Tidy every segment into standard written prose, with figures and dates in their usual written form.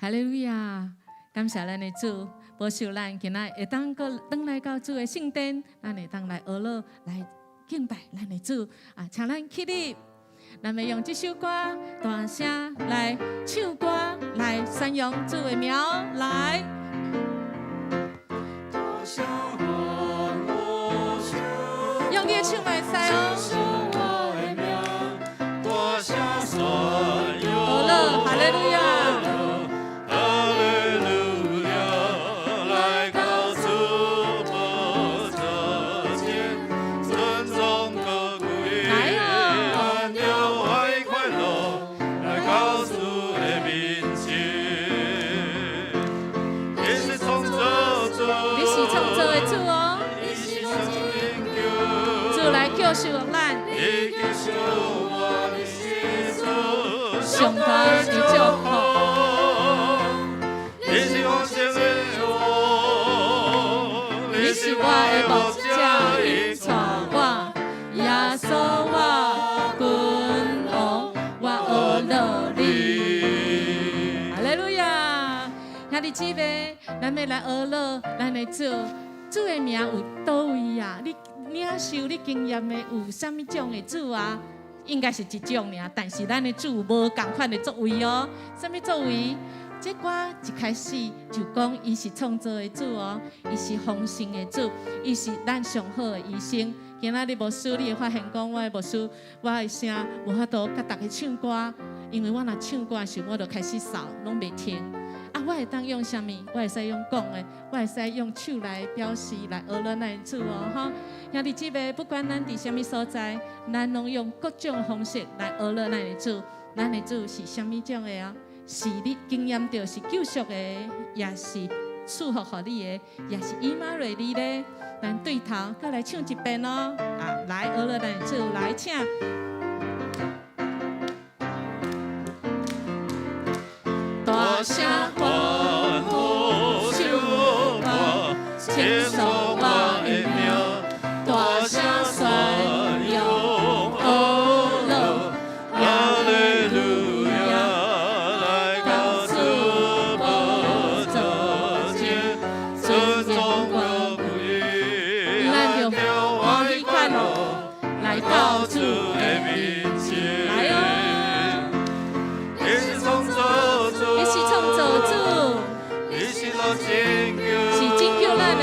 哈利路亞！感謝咱的主，保守咱今仔會當閣轉來到主的聖殿，咱會當來學樂來敬拜咱的主啊！請咱起立，咱要用這首歌大聲來唱歌，來宣揚主的名，來。大聲歡呼用你的唱來使哦。我的名，大聲宣揚。好了，哈利路亞。哈利路亞，來到主寶座前，尊榮高貴，來哦。咱著歡喜快樂，來到主的面前。你是創造主，你是創造的主哦，你是拯救，主來救贖咱，你救贖我，你是主上大的祝福。你是豐盛的王，你是我的牧者，引帶我，耶穌我君王，我學樂你。哈利路亞！兄弟姊妹，咱欲來學樂咱的主，主的名有佗位啊？你領受你經驗的有啥物種的主啊？應該是一種爾，但是咱的主無仝款的作為哦。啥物作為？這歌一開始就講，伊是創造的主哦，伊是豐盛的主，伊是咱上好的醫生。今仔日牧師，你會發現講，我的牧師，我的聲無法度佮逐家唱歌，因為我若唱歌的時候，我就開始嗽，攏袂停。啊，我會當用啥物？我會使用講的，我會使用手來表示來學咱的主哦，吼。兄弟姊妹，不管咱佇啥物所在，咱攏用各種方式來學咱的主。咱的主是啥物種的啊？是你經驗著是救贖的，也是賜福予你的，也是以馬內利咧。咱對頭，閣來唱一遍哦！啊，來學咱的主，來請。大聲歡呼唱歌，稱頌我的名，大聲宣揚學樂，哈利路亞，來到主寶座前，尊榮高貴，咱就歡喜快樂，來到主的面前。來哦！你是創造主，你是創造主，你是來拯救，是拯救咱的，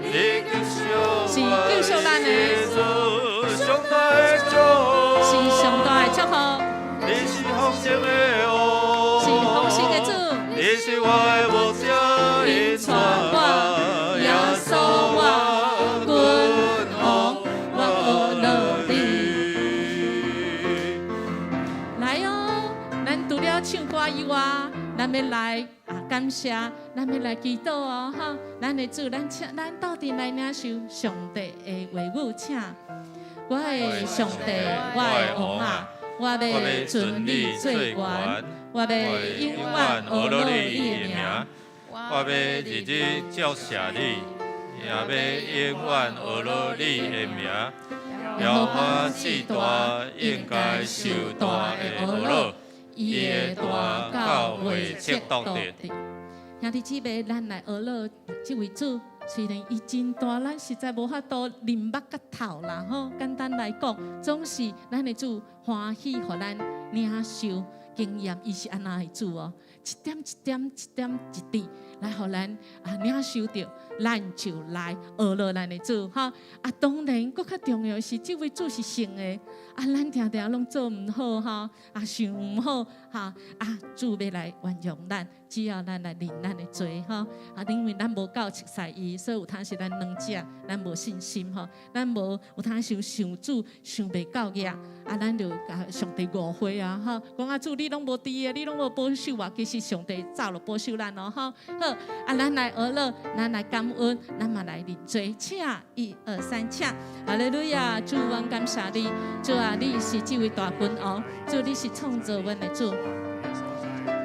你救贖是救贖咱的，上大的祝福，是上大的祝福，你是豐盛的王，是豐盛的主，你是我的牧者，引帶我，耶穌我君王，我學樂你。來哦，咱除了唱歌以外，咱欲來啊感謝，咱欲來祈禱哦，哈！咱的主，咱請，咱鬥陣來領受上帝的話語，請。我的上帝，我的王啊，我欲尊你做懸，我欲永遠學樂你的名。我欲日日祝謝你，也欲永遠學樂你的名。耶和華至大，應該受大的學樂，伊的大到未測度的。兄弟姊妹，咱來學樂這位主，雖然伊真大，咱實在無法度認捌甲透啦吼。簡單來講，總是咱的主歡喜予咱領受經驗，伊是按怎的主哦，一點一點一點一滴來予咱啊領受著，咱就來學樂咱的主吼。啊，當然，閣較重要的是，這位主是聖的，啊，咱定定攏做毋好吼，啊，想毋好吼，啊，主欲來原諒咱，只要咱來認咱的罪吼。啊，因為咱無夠熟似伊，所以有當時咱軟弱，咱無信心吼，咱無有當時想主想袂夠額，啊，咱就共上帝誤會啊吼，講啊主你攏無佇的，你攏無保守我，其實上帝早就保守咱咯吼。好，啊，咱來學樂，咱來感恩，咱嘛來認罪，請一二三，請，哈利路亞，主，阮感謝你，主啊，你是這位大君王，主你是創造阮的主，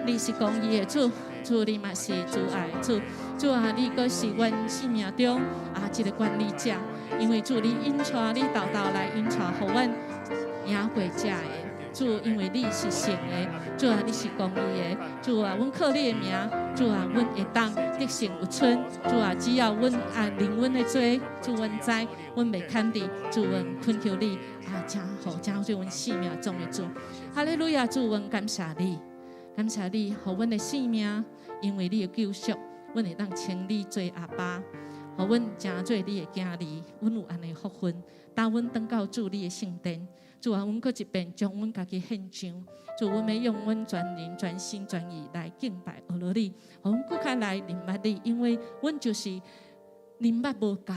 你是公義的主，主你嘛是慈愛的主，主啊，你閣是阮生命中啊這個管理者，因為主你引帶你沓沓來引帶予阮贏過這的。主，因為你是聖的，主啊，你是公義的，主啊，阮靠你的名，主啊，阮會當得勝有春，主啊，只要阮按認阮的罪，主阮知，阮袂牽佇，主阮懇求你啊，請予請做阮生命中的主，哈利路亞，主阮感謝你，感謝你，予阮的生命，因為你的救贖，阮會當稱你做阿爸，予阮成做你的囝兒，阮有按呢福分，帶阮轉到主你的聖殿，主啊，阮閣一遍將阮家己獻上，主，阮欲用阮全人全心全意來敬拜阿羅你，予阮閣較來認捌你，因為阮就是認捌無夠，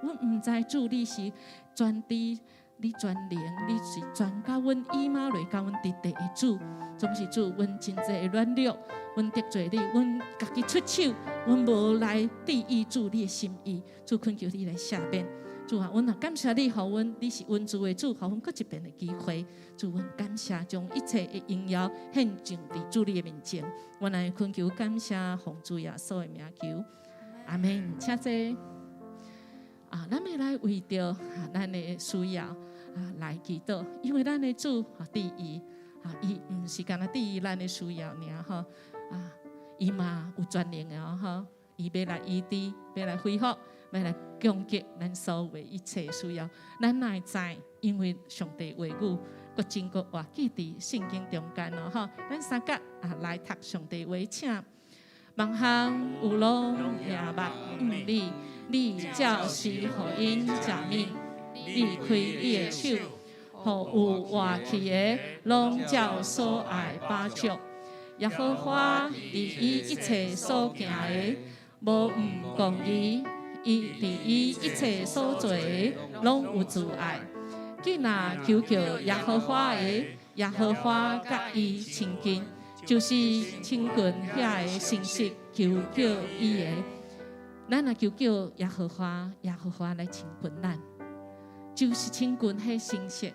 阮毋知主你是全知，你全能，你是全佮阮以馬內佮阮佇地的主，總是主，阮真濟的軟弱，阮得罪你，阮家己出手，阮無來注意主你的心意，主懇求你來赦免。主啊，阮也感謝你，予阮你是恩慈的主，予阮閣一遍的機會。主，阮感謝將一切的榮耀獻上佇主你的面前。阮來懇求感謝奉主耶穌的名求，阿門。請坐。啊，咱欲來為著啊，咱的需要啊來祈禱，因為咱的主啊，知伊啊，伊毋是干焦知咱的需要爾吼啊，伊嘛有全能的哦吼，伊欲來醫治，欲來恢復，欲來供給咱所有的一切需要。咱哪會知？因為上帝話語閣真閣活記佇聖經中間哦吼。咱三甲啊來讀上帝話，請萬項有攏仰望你，你照時予𪜶食物，你開你的手，予有活氣的攏照所愛飽足。耶和華佇伊一切所行的，無毋公義；伊佇伊一切所做的，攏有慈愛。囝若求叫耶和華的，耶和華佮伊親近，就是親近遐个誠實求叫伊的。咱若求叫耶和華，耶和華來親近咱，就是親近彼誠實。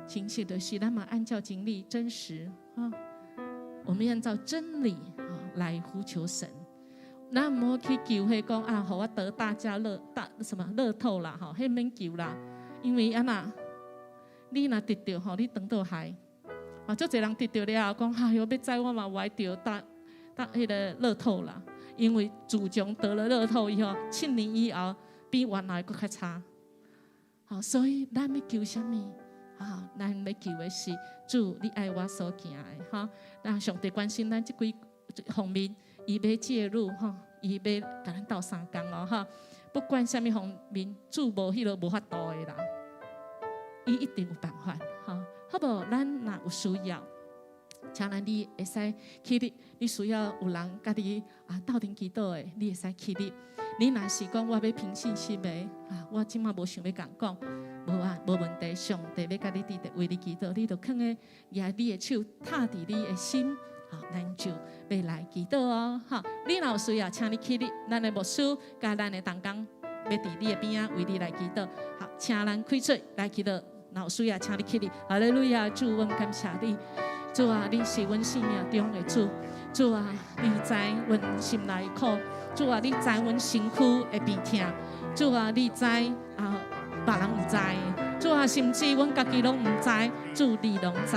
誠實就是咱嘛按照真理真實啊，我們按照真理啊來呼求神。咱毋好去求彼講啊，予我得大家樂大什麼樂透啦，吼，彼免求啦，因為按怎，你若得著吼，你轉倒害，啊，足濟人得著了後講，哎喲，欲知我嘛無愛著大大彼個樂透啦，因為自從得了樂透以後，7年以後比原來閣較差。好，所以咱欲求啥物？啊，咱欲求的是主，你愛我所行的，哈。那上帝關心咱這幾方面，伊欲介入，吼，伊欲共咱鬥相共哦，哈。不管啥物方面，主無彼個無法度的啦，伊一定有辦法，哈。好無？咱若有需要，請咱你會使起立，你需要有人佮你啊鬥陣祈禱的，你會使起立。你若是講我欲憑信心的，啊，我這馬無想欲共講，無啊，無問題。上帝欲佮你佇咧為你祈禱，你就囥咧舉你的手，貼佇你的心，好，咱就欲來祈禱哦，哈。你若有需要，請你起立，咱的牧師佮咱的同工欲佇你的邊仔為你來祈禱。好，請咱開出來祈禱。若有需要，請你起立。哈利路亞，主，阮感謝你。主啊，你是阮生命中的主。主啊，你知阮心內苦。主啊，你知阮身軀的病痛。主啊，你知啊，別人毋知。主啊，甚至阮家己攏毋知，主你攏知。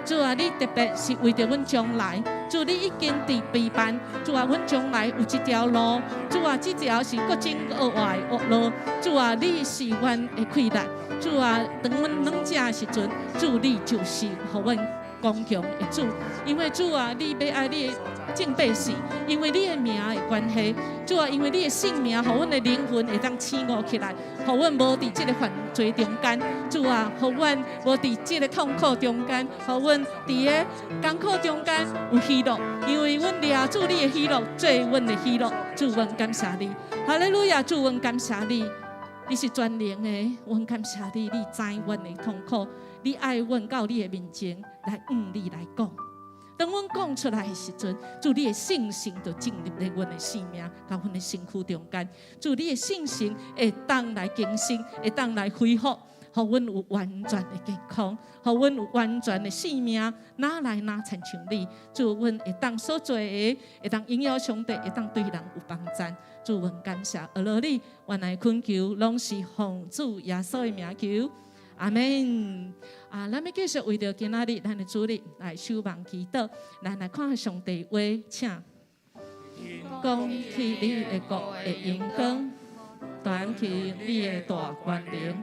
主啊，你特別是為著阮將來，主你已經佇備辦。主啊，阮將來有一條路。主啊，這條是閣真閣活的惡路。主啊，你是阮的氣力。主啊，當阮軟弱的時陣，主你就是予阮剛強的主。因為主啊，你欲愛你的眾百姓，因為你的名的關係，主啊，因為你的聖名，予阮的靈魂會當醒悟起來，予阮無佇這个犯罪中間，主啊，予阮無佇這个痛苦中間，予阮佇个艱苦中間有喜樂，因為阮掠主你的喜樂做阮的喜樂，主，阮感謝你，哈利路亞，主，阮感謝你，你是全能的，阮感謝你，你知阮的痛苦，你愛阮到你的面前來向你來講。當阮講出來的時陣，主你的聖神就進入咧阮的生命，佮阮的身軀中間。主你的聖神會當來更新，會當來恢復，予阮有完全的健康，予阮有完全的生命，哪來哪親像你。主阮會當所做的，會當榮耀上帝，會當對人有幫助。主阮感謝阿羅你，原來懇求攏是奉主耶穌的名求，阿門。啊，咱欲繼續為著今仔日咱的主日來守望祈禱，咱來看上帝話，請講起你的國的榮光，傳起你的大權能，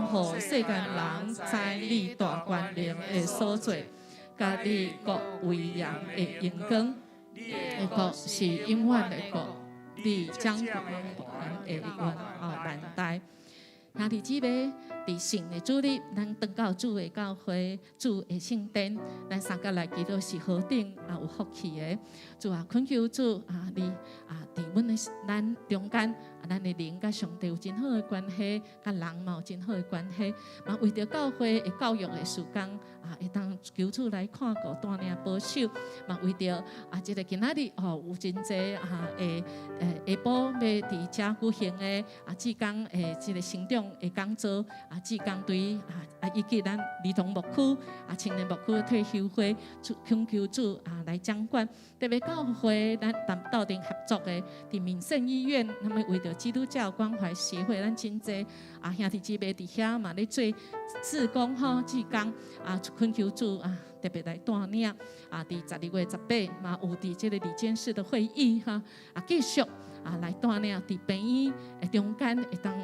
通予世間人知你大權能的所作，佮你國威嚴的榮光。你的國是永遠的國，你掌權的永啊萬代。兄弟姊妹，佇聖的主日，咱轉到主的教會、主的聖殿，咱相佮來祈禱是何等啊有福氣的。主啊，懇求主啊，你啊，佇阮的咱中間，啊，咱的靈佮上帝有真好的關係，佮人嘛有真好的關係。嘛為著教會的教育的事工啊，會當求主來看顧帶領保守。嘛為著啊，這个今仔日吼有真濟啊，下晡欲佇遮舉行的啊，志工的這个成長的講座啊，志工隊啊啊，以及咱兒童牧區啊、青年牧區退休會，懇求主啊來掌管。特別教會咱鬥陣合作的，佇民生醫院，那麼為著基督教關懷協會，咱真濟啊兄弟姊妹佇遐嘛咧做志工吼，志工啊，懇求主啊，特別來帶領啊，佇12月18嘛有佇這个理監事的會議哈啊，繼續啊來帶領佇病院的中間會當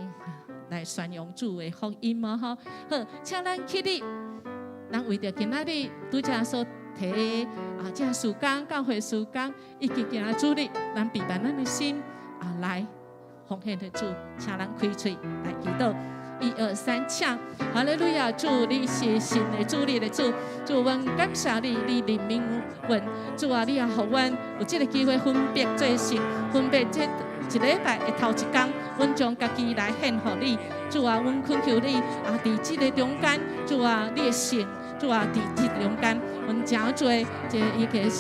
來宣揚主的福音嘛吼。好，請咱起立，咱為著今仔日拄才所提啊，這事工教會事工，以及今仔主日，咱備辦咱的心啊來奉獻予主，請咱開喙來祈禱。一二三，請！哈利路亞，主，你是神的主，你的主，主，阮感謝你，你憐憫阮，主啊，你也予阮有這个機會分別做聖，分別這一禮拜的頭一工，阮將家己來獻予你，主啊，阮懇求你啊，佇這个中間，主啊，你的聖，主啊，佇這中間，阮誠濟這一个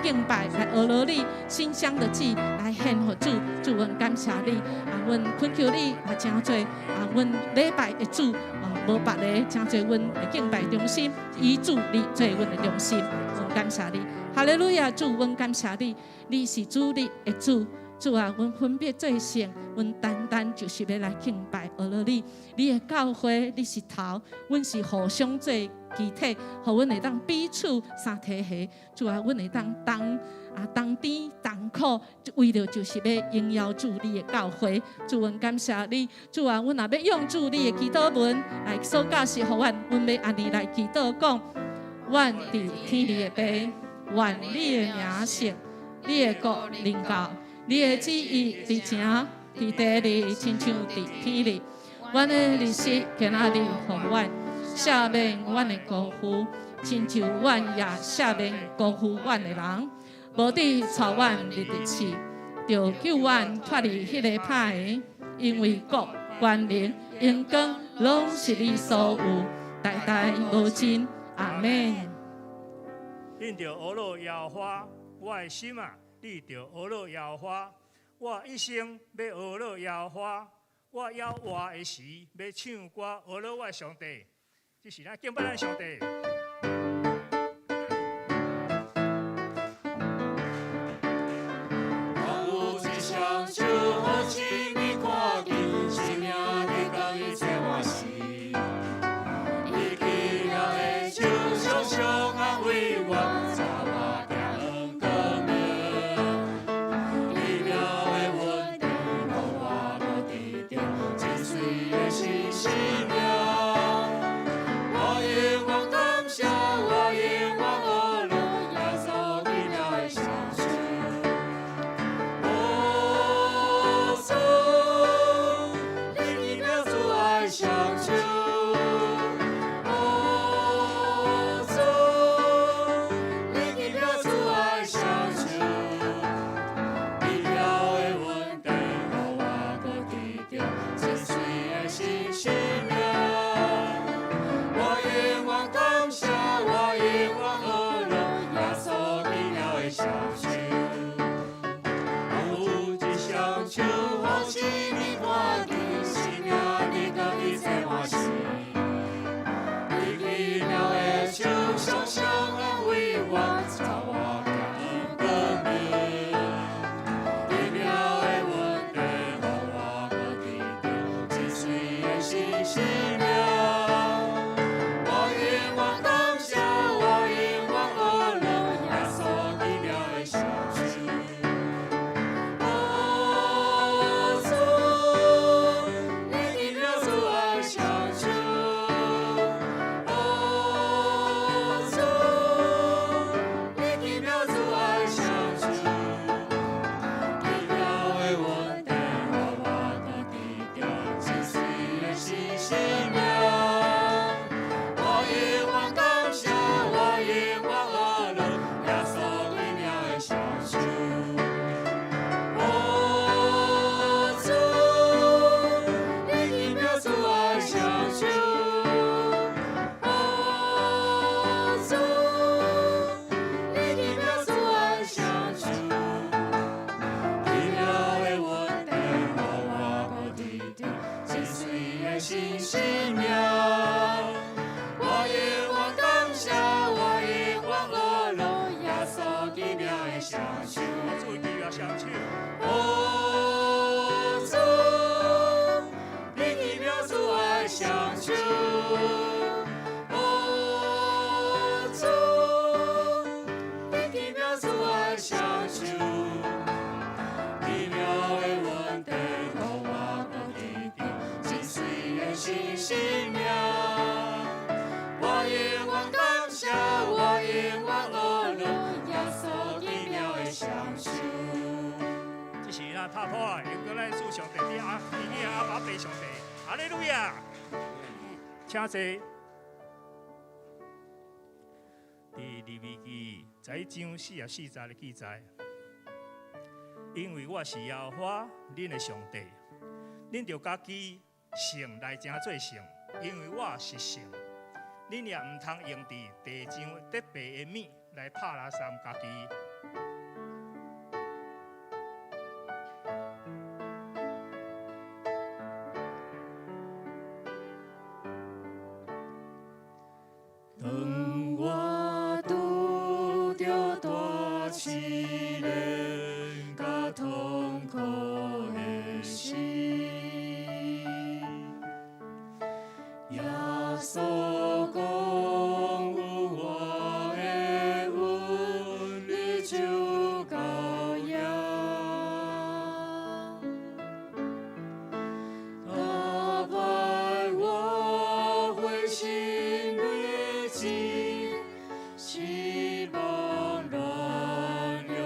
敬拜來阿羅你馨香的祭來獻予主，主，阮感謝你啊！阮懇求你啊，誠濟啊，阮禮拜的主啊，無別个，誠濟阮的敬拜中心，以主你做阮的中心，阮感謝你，哈利路亞！主，阮感謝你，你是主日的主，主啊，阮分別做聖，阮單單就是欲來敬拜阿羅你，你的教會，你是頭，阮是互相做肢體，予阮會當彼此相提攜，主啊，阮會當同啊同甜同苦，為著就是欲榮耀主你的教會。主，阮感謝你，主啊，阮若欲用主你的祈禱文來所教示予阮，阮欲按呢來祈禱講：阮佇天裡的父，願你的名聖，你的國臨到，你的旨意佇成佇地裡，親像佇天裡。阮的日食今仔日予阮。赦免阮的辜負，親像阮也赦免辜負阮的人，無得帶阮入佇試，著救阮脫離彼個歹的，因為國、權能、榮光，攏是你所有，代代無盡。阿門。恁著呵咾耶和華，我的心啊，你著呵咾耶和華。我一生欲呵咾耶和華，我猶活的時欲唱歌呵咾我的上帝。這是咱敬拜咱上帝。有一雙手予請你看見，生命得當一切活時。伊奇妙的手常常安慰我，教我行向光明。奇妙的恩典，予我閣得著真媠的新生命。我永遠感謝，我永遠呵咾耶穌奇妙的雙手。哦，主，你奇妙慈愛雙手。哦，主，你奇妙慈愛雙手。奇妙的恩典，予我閣得著真媠的新生命。我永遠感謝，我永遠呵咾耶穌奇妙的雙手。有一雙手予請你看見，生命得當一切活時。伊奇妙的手常常安慰我，教我行向光明。奇妙的恩典，予我閣得著真媠的新生命。我永遠感謝，我永遠呵咾耶穌奇妙的雙手。有一雙手予請你看見，生命得當一切活時。伊奇妙的手常常安慰我，教我行向光明。奇妙的恩典，予我閣得著真媠的新生命。我永遠感謝，我永遠呵咾耶穌奇妙的雙手。有一雙手予請你看見，生命得當一切活時。伊奇妙的手常常安慰我，教我行向光明。奇妙的恩典，予我閣得著真媠的新生命。雙手。主奇妙雙手。哦，主，你奇妙慈愛雙手。哦，主，你奇妙慈愛雙手。奇妙的恩典，予我閣記著，真媠的新生命。我永遠感謝，我永遠呵咾耶穌奇妙的雙手。這是咱拍破的，用過咱主上帝的阿弟阿爸爸上帝，哈利路亞，請坐。佇利未記11章44節的記載，因為我是耶和華恁的上帝，恁著家己聖來成做聖，因為我是聖。恁也毋通用佇地上特別的物來拍垃圾家己。當我拄著大試煉佮痛苦的時，耶穌講有我的恩，你就夠贏。打敗我灰心危機，希望軟弱。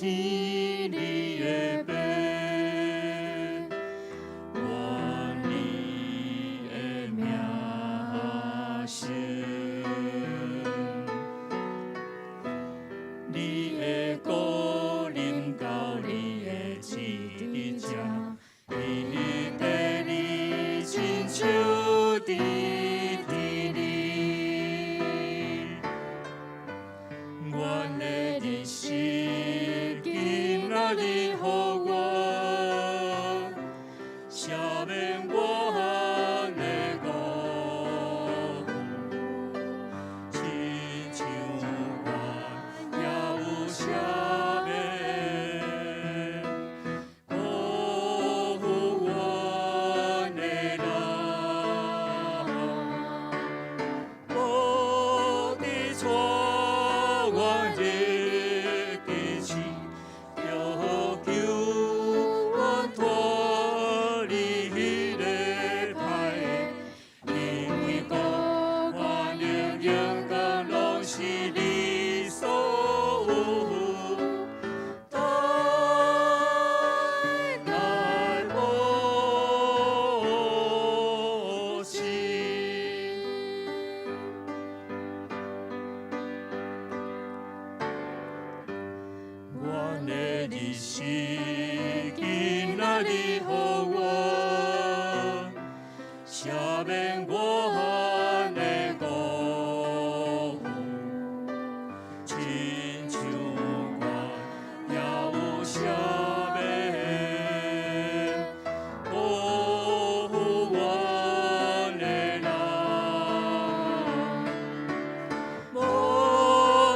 天你的父，愿你的名圣，你的國臨到你的旨佇這，佇地裡親像佇天裡。阮的日食今仔日予阮，赦免阮的過犯，親像阮也有赦免辜負阮的人。無得帶阮入試，著救阮脫離彼个歹的，因為國權力榮光攏是你所有，代代無止。阮的日食今仔日予阮，赦免阮的過犯，親像阮也有赦免辜負阮的人。無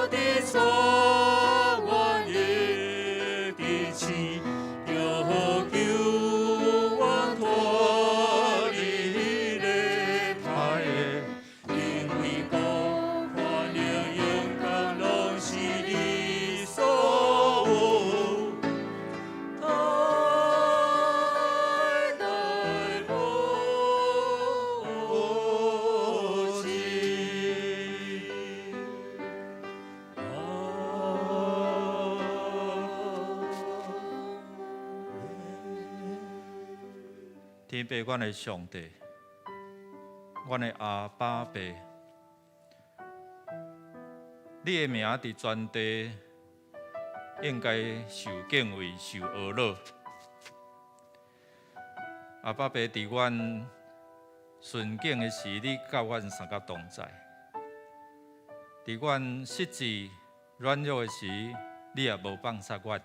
得帶阮入試，著救阮脫離彼个歹的，因為國權力榮光攏是你所有，代代無止。天父，阮的上帝，阮的阿爸父，你的名佇全地應該受敬畏、受呵咾。阿爸父，佇阮順境的時，你佮阮相佮同在；佇阮失志軟弱的時，你也無放殺阮。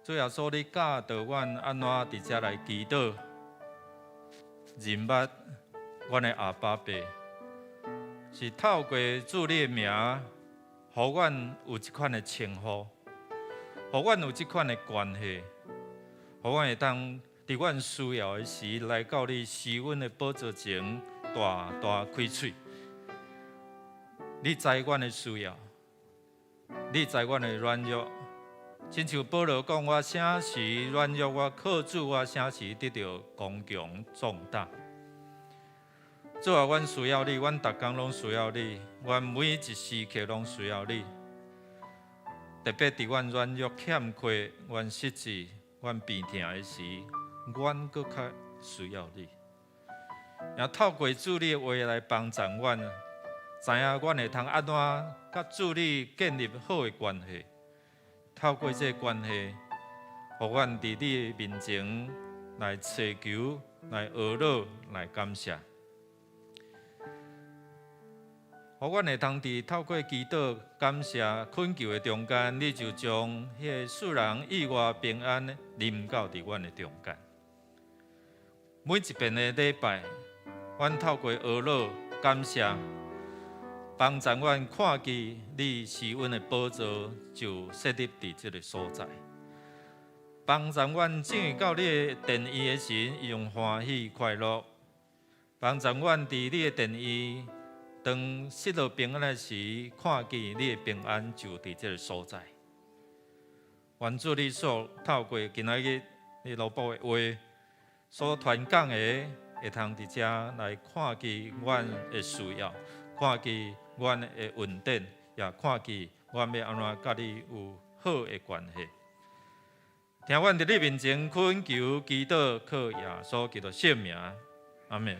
主耶穌，你教導阮按怎佇遮來祈禱，認捌阮的阿爸父，是透過主你的名，予阮有這款的稱呼，予阮有這款的關係，予阮會當佇阮需要的時來到你施恩的寶座前，大大開喙。你知阮的需要，你知阮的軟弱。親像保羅講，我啥時軟弱，我靠主，我啥時得著剛強壯膽。主啊，阮需要你，阮逐工攏需要你，阮每一時刻攏需要你。特別佇阮軟弱欠缺、阮失志、阮病疼的時，阮閣較需要你。也透過主你的話來幫助阮，知影阮會通按怎佮主你建立好的關係。透過這個關係，予阮佇你的面前來祈求、來呵咾、來感謝。予阮會通佇透過祈禱、感謝、懇求的中間，你就將彼个使人意外平安臨到佇阮的中間。每一遍的禮拜，阮透過呵咾、感謝，幫助阮看見你施恩的寶座就設立佇這个所在，幫助阮進入到你的殿院的時，用歡喜快樂；幫助阮佇你的殿院，當失落平安的時，看見你的平安就佇這个所在。願主你所透過今仔日你奴僕的話所傳講的，會通佇遮來看見阮的需要，看見阮的恩典，也看見阮欲按怎佮你有好的關係？聽阮佇你面前懇求祈禱，靠耶穌基督聖名，阿們。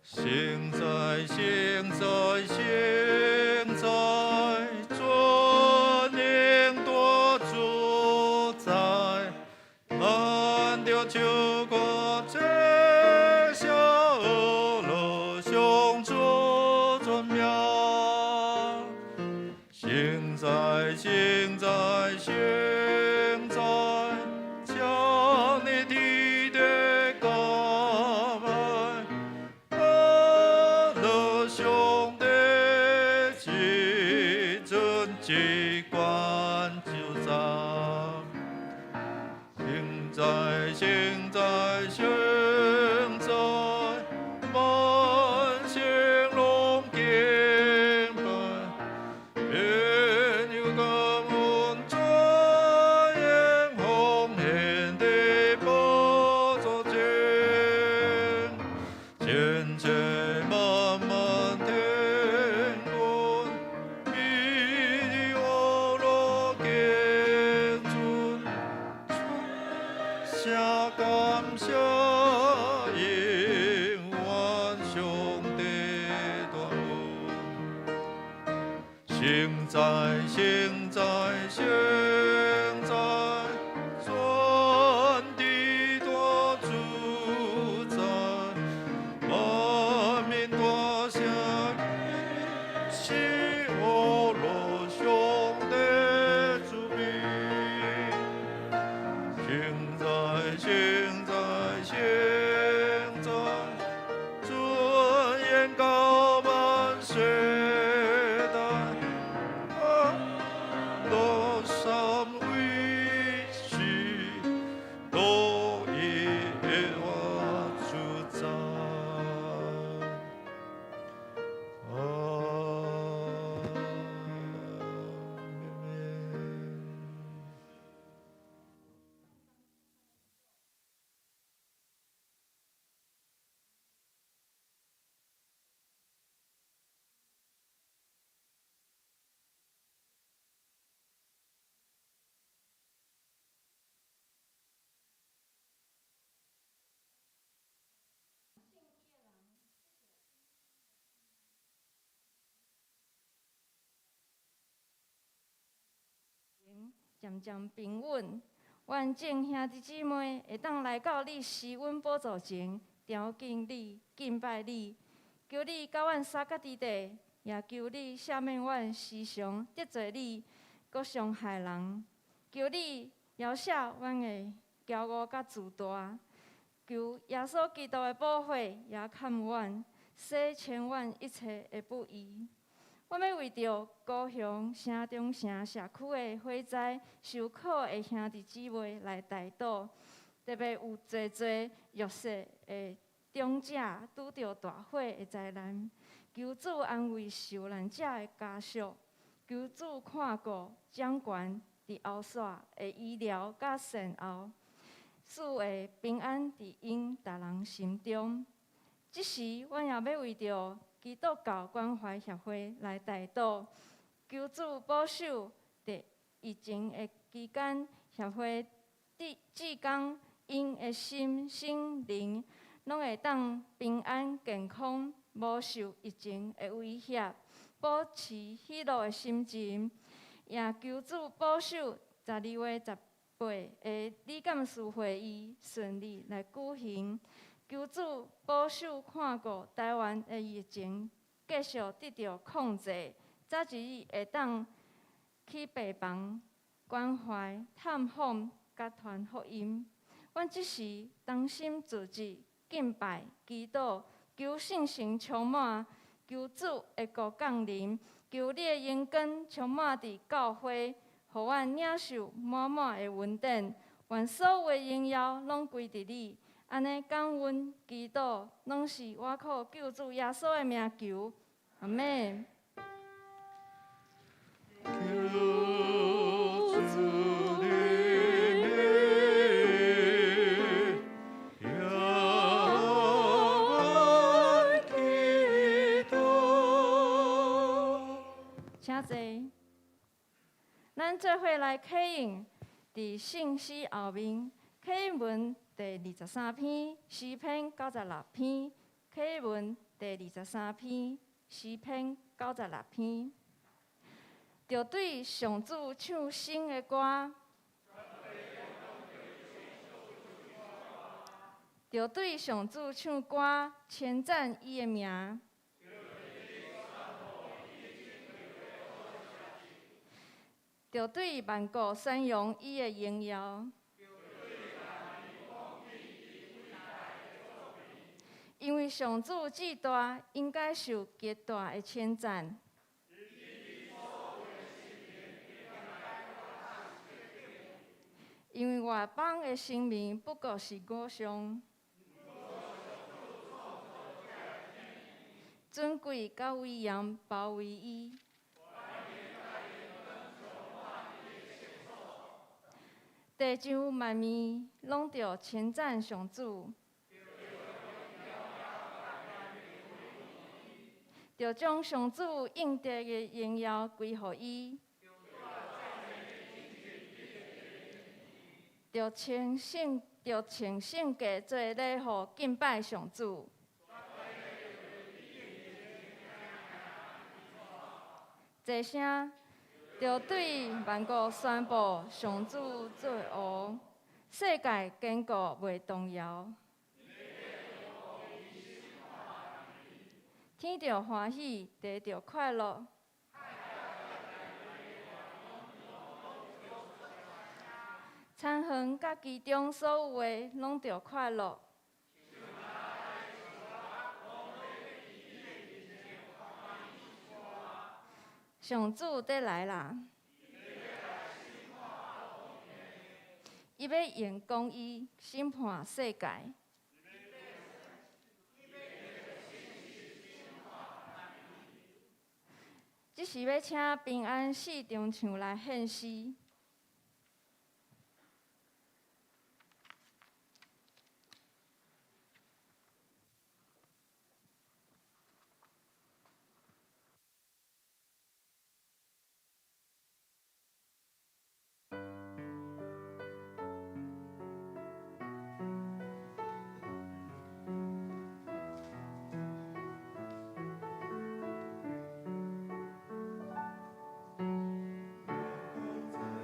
聖哉，聖哉，聖哉，全能大主宰，咱著唱歌讚謝阿樂上主尊名。聖哉，聖哉，聖哉，將你天地高拜，阿樂上帝至尊至關主宰。聖哉，聖哉，聖哉，萬聖攏敬拜，願有感恩尊嚴奉獻的寶座前，千千萬萬天軍，比你阿樂敬尊。聲感謝永遠上帝大恩。聖哉，聖哉，聖哉，全地大主宰，萬民大聲是阿樂上帝主名。聖哉，聖哉，聖哉，尊嚴高萬世代，阿樂三位是獨一的主宰。阿們。漸漸平穩，願眾兄弟姊妹會當來到你施恩寶座前，朝見你、敬拜你，求你佮阮三角之地，也求你赦免阮時常得罪你，閣傷害人。求你饒赦阮的驕傲佮自大，求耶穌基督的寶血也崁阮，洗清阮一切的不義。我欲為著高雄城中城社區的火災受苦的兄弟姊妹來代禱，特別有濟濟弱勢的長者拄著大火的災難，求主安慰受難者的家屬，求主看顧掌權佇後線的醫療佮善後，賜下平安佇𪜶逐人心中。這時，阮也欲為著基督教關懷協會來代禱，求主保守佇疫情的期間，協會志工𪜶的心、身、靈，攏會當平安健康，無受疫情的威脅，保持喜樂的心情。也求主保守12月18的理監事會議順利來舉行。求主保守看顧台灣的疫情繼續得著控制，早一日會當去病房關懷、探訪、佮傳福音。阮這時同心組織敬拜、祈禱，求求圣神充满，求主的国降临，求你的荣光充满伫教会，予阮领受满满的恩典。愿所有的荣耀拢归伫你。按呢感恩祈祷，拢是我靠救主耶稣的名求，阿们。求主的名，仰望祈祷。请坐。咱做伙来启用伫圣诗后面，启用文第二十三篇，诗篇96篇，启文第二十三篇，诗篇96篇。著对上主唱新的歌，著对上主唱歌，称赞伊的名。著对万国宣扬伊的荣耀。因为上主至大，应该受极大的称赞。因为外邦的神明不过是偶像，尊贵佮威严包围伊。地上万物拢著称赞上主，著将上主应得的荣耀归予伊。著穿圣，著穿圣洁做礼物敬拜上主。齐声，著对万国宣布上主做王，世界坚固袂动摇。天著欢喜，地著快乐。田园佮其中所有的，拢著快乐。上主欲来啦！伊欲用公义审判世界。这时欲请平安四重唱来献诗。在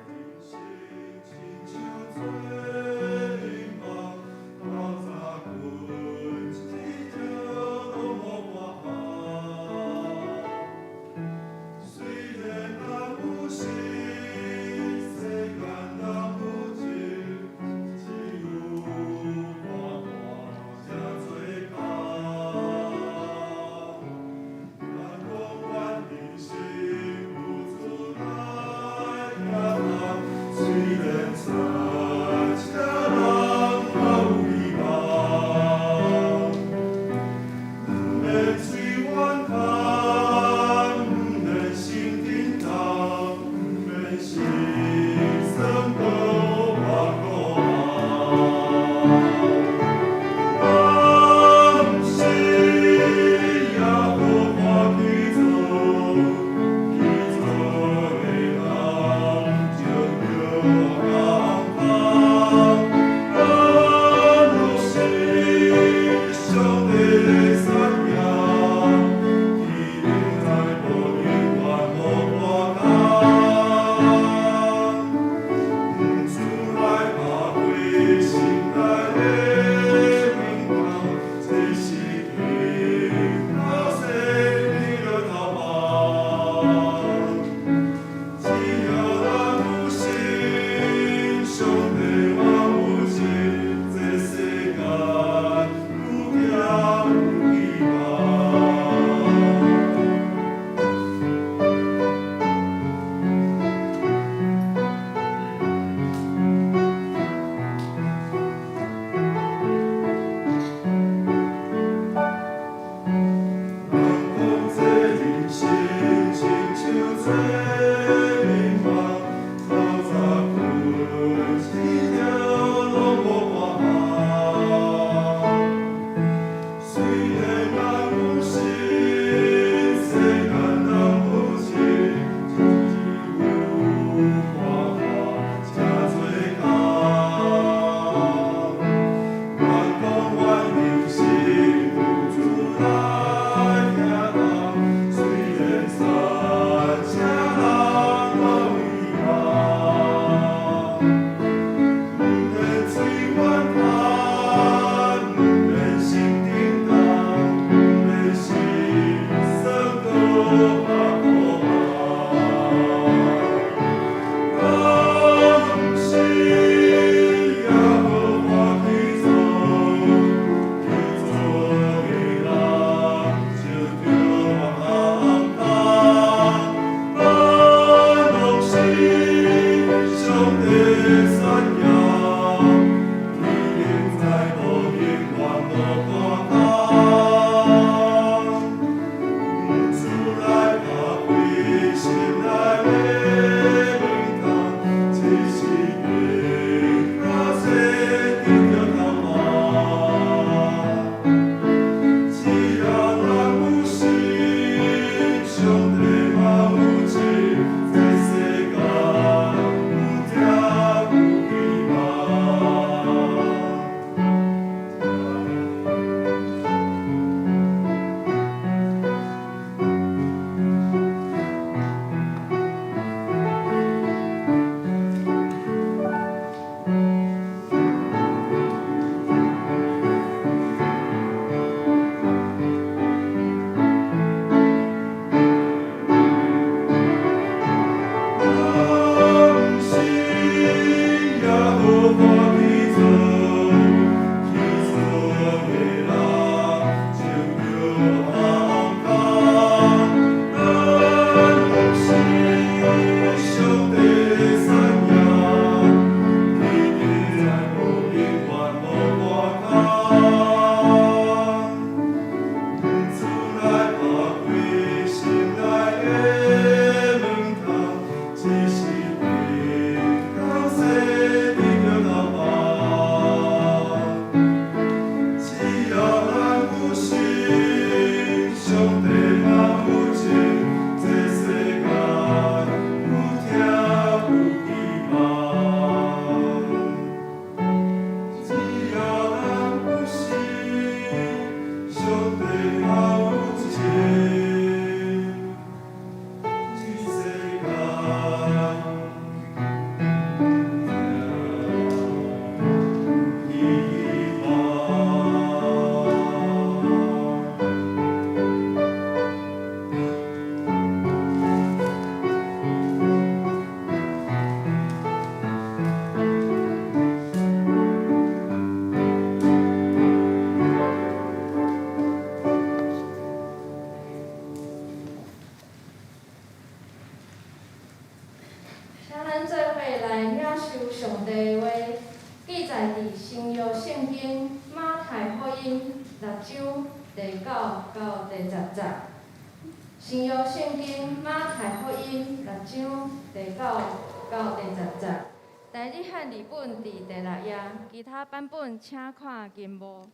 版本，請看銀幕。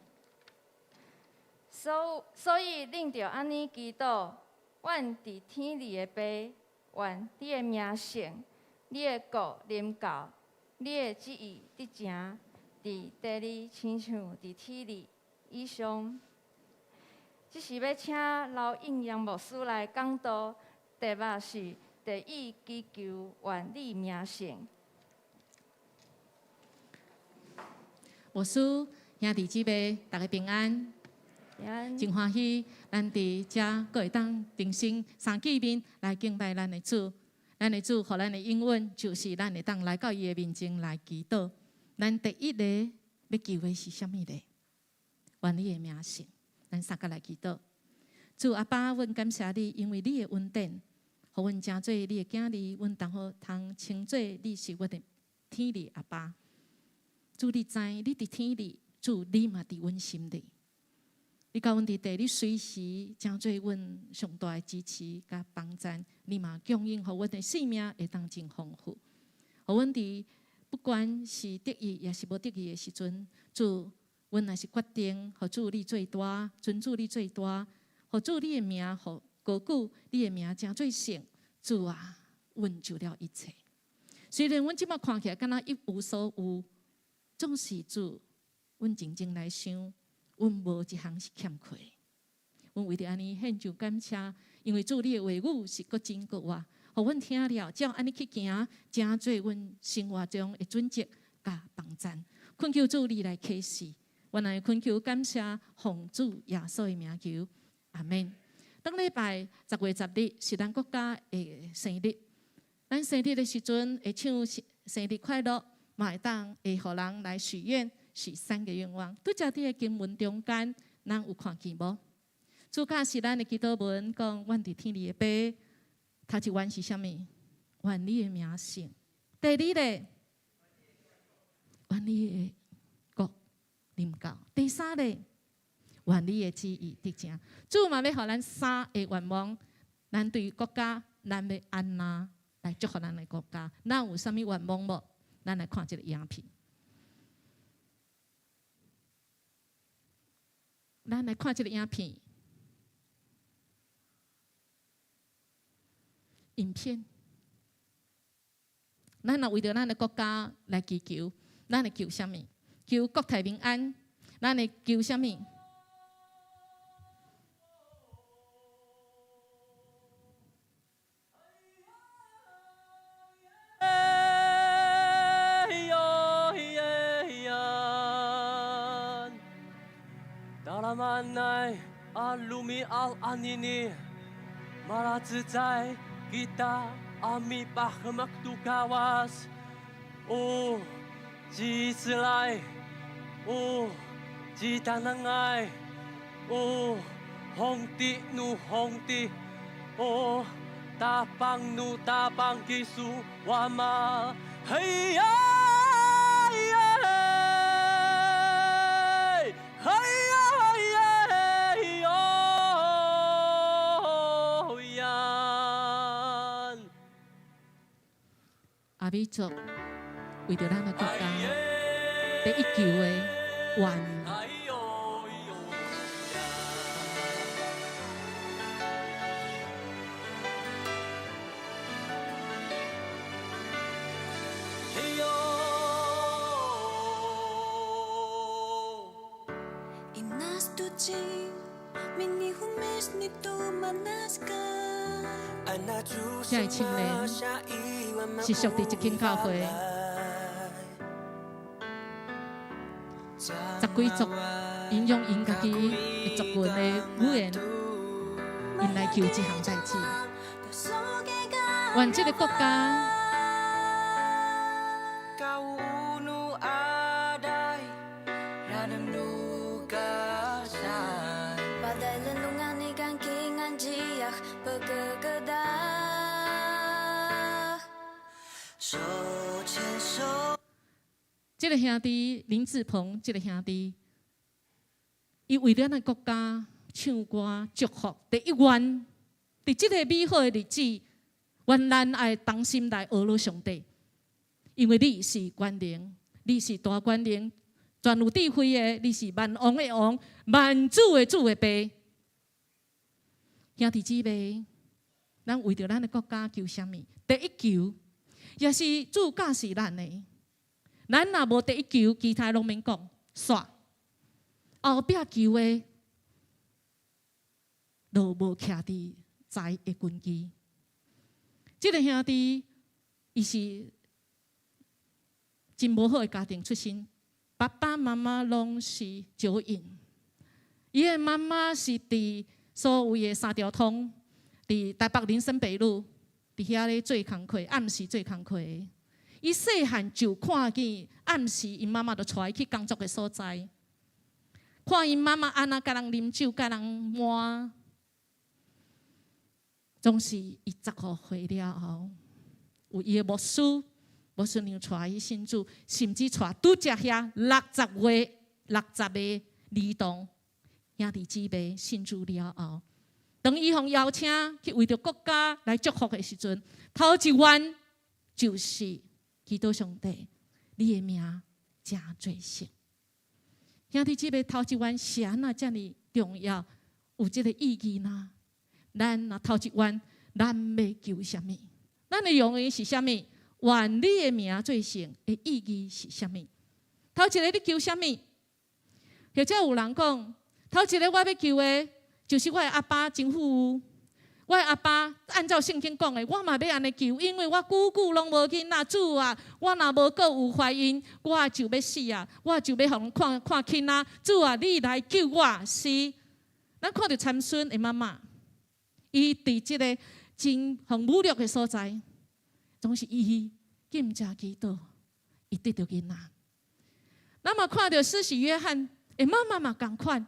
所以，恁著按呢祈禱：阮佇天裡的爸，願你的名聖，你的國臨到，你的旨意得成，佇地裡親像佇天裡。以上，這是欲請劉應陽牧師來講道，題目是地意祈求願你名聖。牧師兄弟姊妹，大家平安。平安。真歡喜，咱佇遮閣會當重新相見面來敬拜咱的主。咱的主，予咱的應允，就是咱會當來到伊的面前來祈禱。咱第一个欲求的是啥物呢？願你的名聖，咱三個來祈禱。主阿爸，阮感謝你，因為你的恩典，予阮成做你的囝兒，阮當好通稱做你是阮的天裡阿爸。主你知，你佇天裡，主你嘛佇阮心裡。你共阮佇地，你隨時成做阮上大的支持佮幫贊。你嘛供應予阮的生命會當真豐富。予阮佇不管是得意抑是無得意的時陣，主，阮若是決定予主你最大，尊主你最大，予主你的名，予高舉你的名成做聖。主啊，阮就了一切。雖然阮這擺看起來敢若一無所有。總是主，阮靜靜來想，阮無一項是欠缺。阮為著按呢獻上感謝，因為主你的話語是閣真閣活，予阮聽了，照按呢去行，成做阮生活中的準則佮幫贊。懇求主你來啟示，阮來懇求感謝，奉主耶穌的名求，阿門。當禮拜10月10日是咱國家的生日，咱生日的時陣會唱生日快樂，嘛會當會予人來許願，許三個願望。拄才佇個經文中間，咱有看見無？主教是咱的祈禱文，講願佇天裡的爸，頭一願是啥物？願你的名聖。第二咧，願你的國臨到。第三咧，願你的旨意得成。主嘛欲予咱三个願望，咱對國家，咱欲按怎來祝福咱的國家？咱有啥物願望無？咱來看這个影片。咱來看這个影片。影片，咱若為著咱的國家來祈求，咱會求啥物？求國泰民安。咱會求啥物？阿美族為著咱的國家，第一求的願。這个青年是屬佇這間教會，十幾族，𪜶用𪜶家己的族群的語言，𪜶來求這項代誌，願這个國家。這个兄弟林志鵬，這个兄弟，伊為了咱國家唱歌祝福，第一願，佇這个美好的日子，願咱愛同心來學樂上帝，因為你是權能，你是大權能，全有智慧的，你是萬王的王，萬主的主的爸。兄弟姊妹，咱為著咱的國家求啥物？第一求，也是主教示咱的。咱若無第一求，其他攏免講，煞後壁求的，都無徛佇財的根基。這个兄弟，伊是真無好的家庭出身，爸爸媽媽攏是酒癮。伊的媽媽是佇所謂的三條通，佇台北林森北路，佇遐咧做工課，暗時做工課。伊細漢就看見暗時，𪜶媽媽就帶伊去工作的所在，看𪜶媽媽按怎共人啉酒、共人摸，總是伊15歲了後，有伊的牧師、牧師娘帶伊信主，甚至帶拄才遐60歲、60個兒童兄弟姊妹信主了後，當伊予邀請去為著國家來祝福的時陣，頭一願就是。祈禱上帝，你的名誠做聖。兄弟姊妹，頭一願是按怎遮爾重要，有這个意義呢？咱若頭一願，咱欲求啥物？咱的用意是啥物？願你的名做聖的意義是啥物？頭一个你求啥物？或者有人講，頭一个我欲求的，就是我的阿爸真富有。我的阿爸按照聖經講的，我嘛欲按呢求，因為我久久攏無囡仔，主啊，我若無閣有懷孕，我就欲死啊！我就欲予人看看輕啊！主啊，你來救我！是，咱看著參孫的媽媽，伊佇這个真予侮辱的所在，總是伊禁食祈禱，伊得著囡仔。咱嘛看著施洗約翰的媽媽嘛仝款，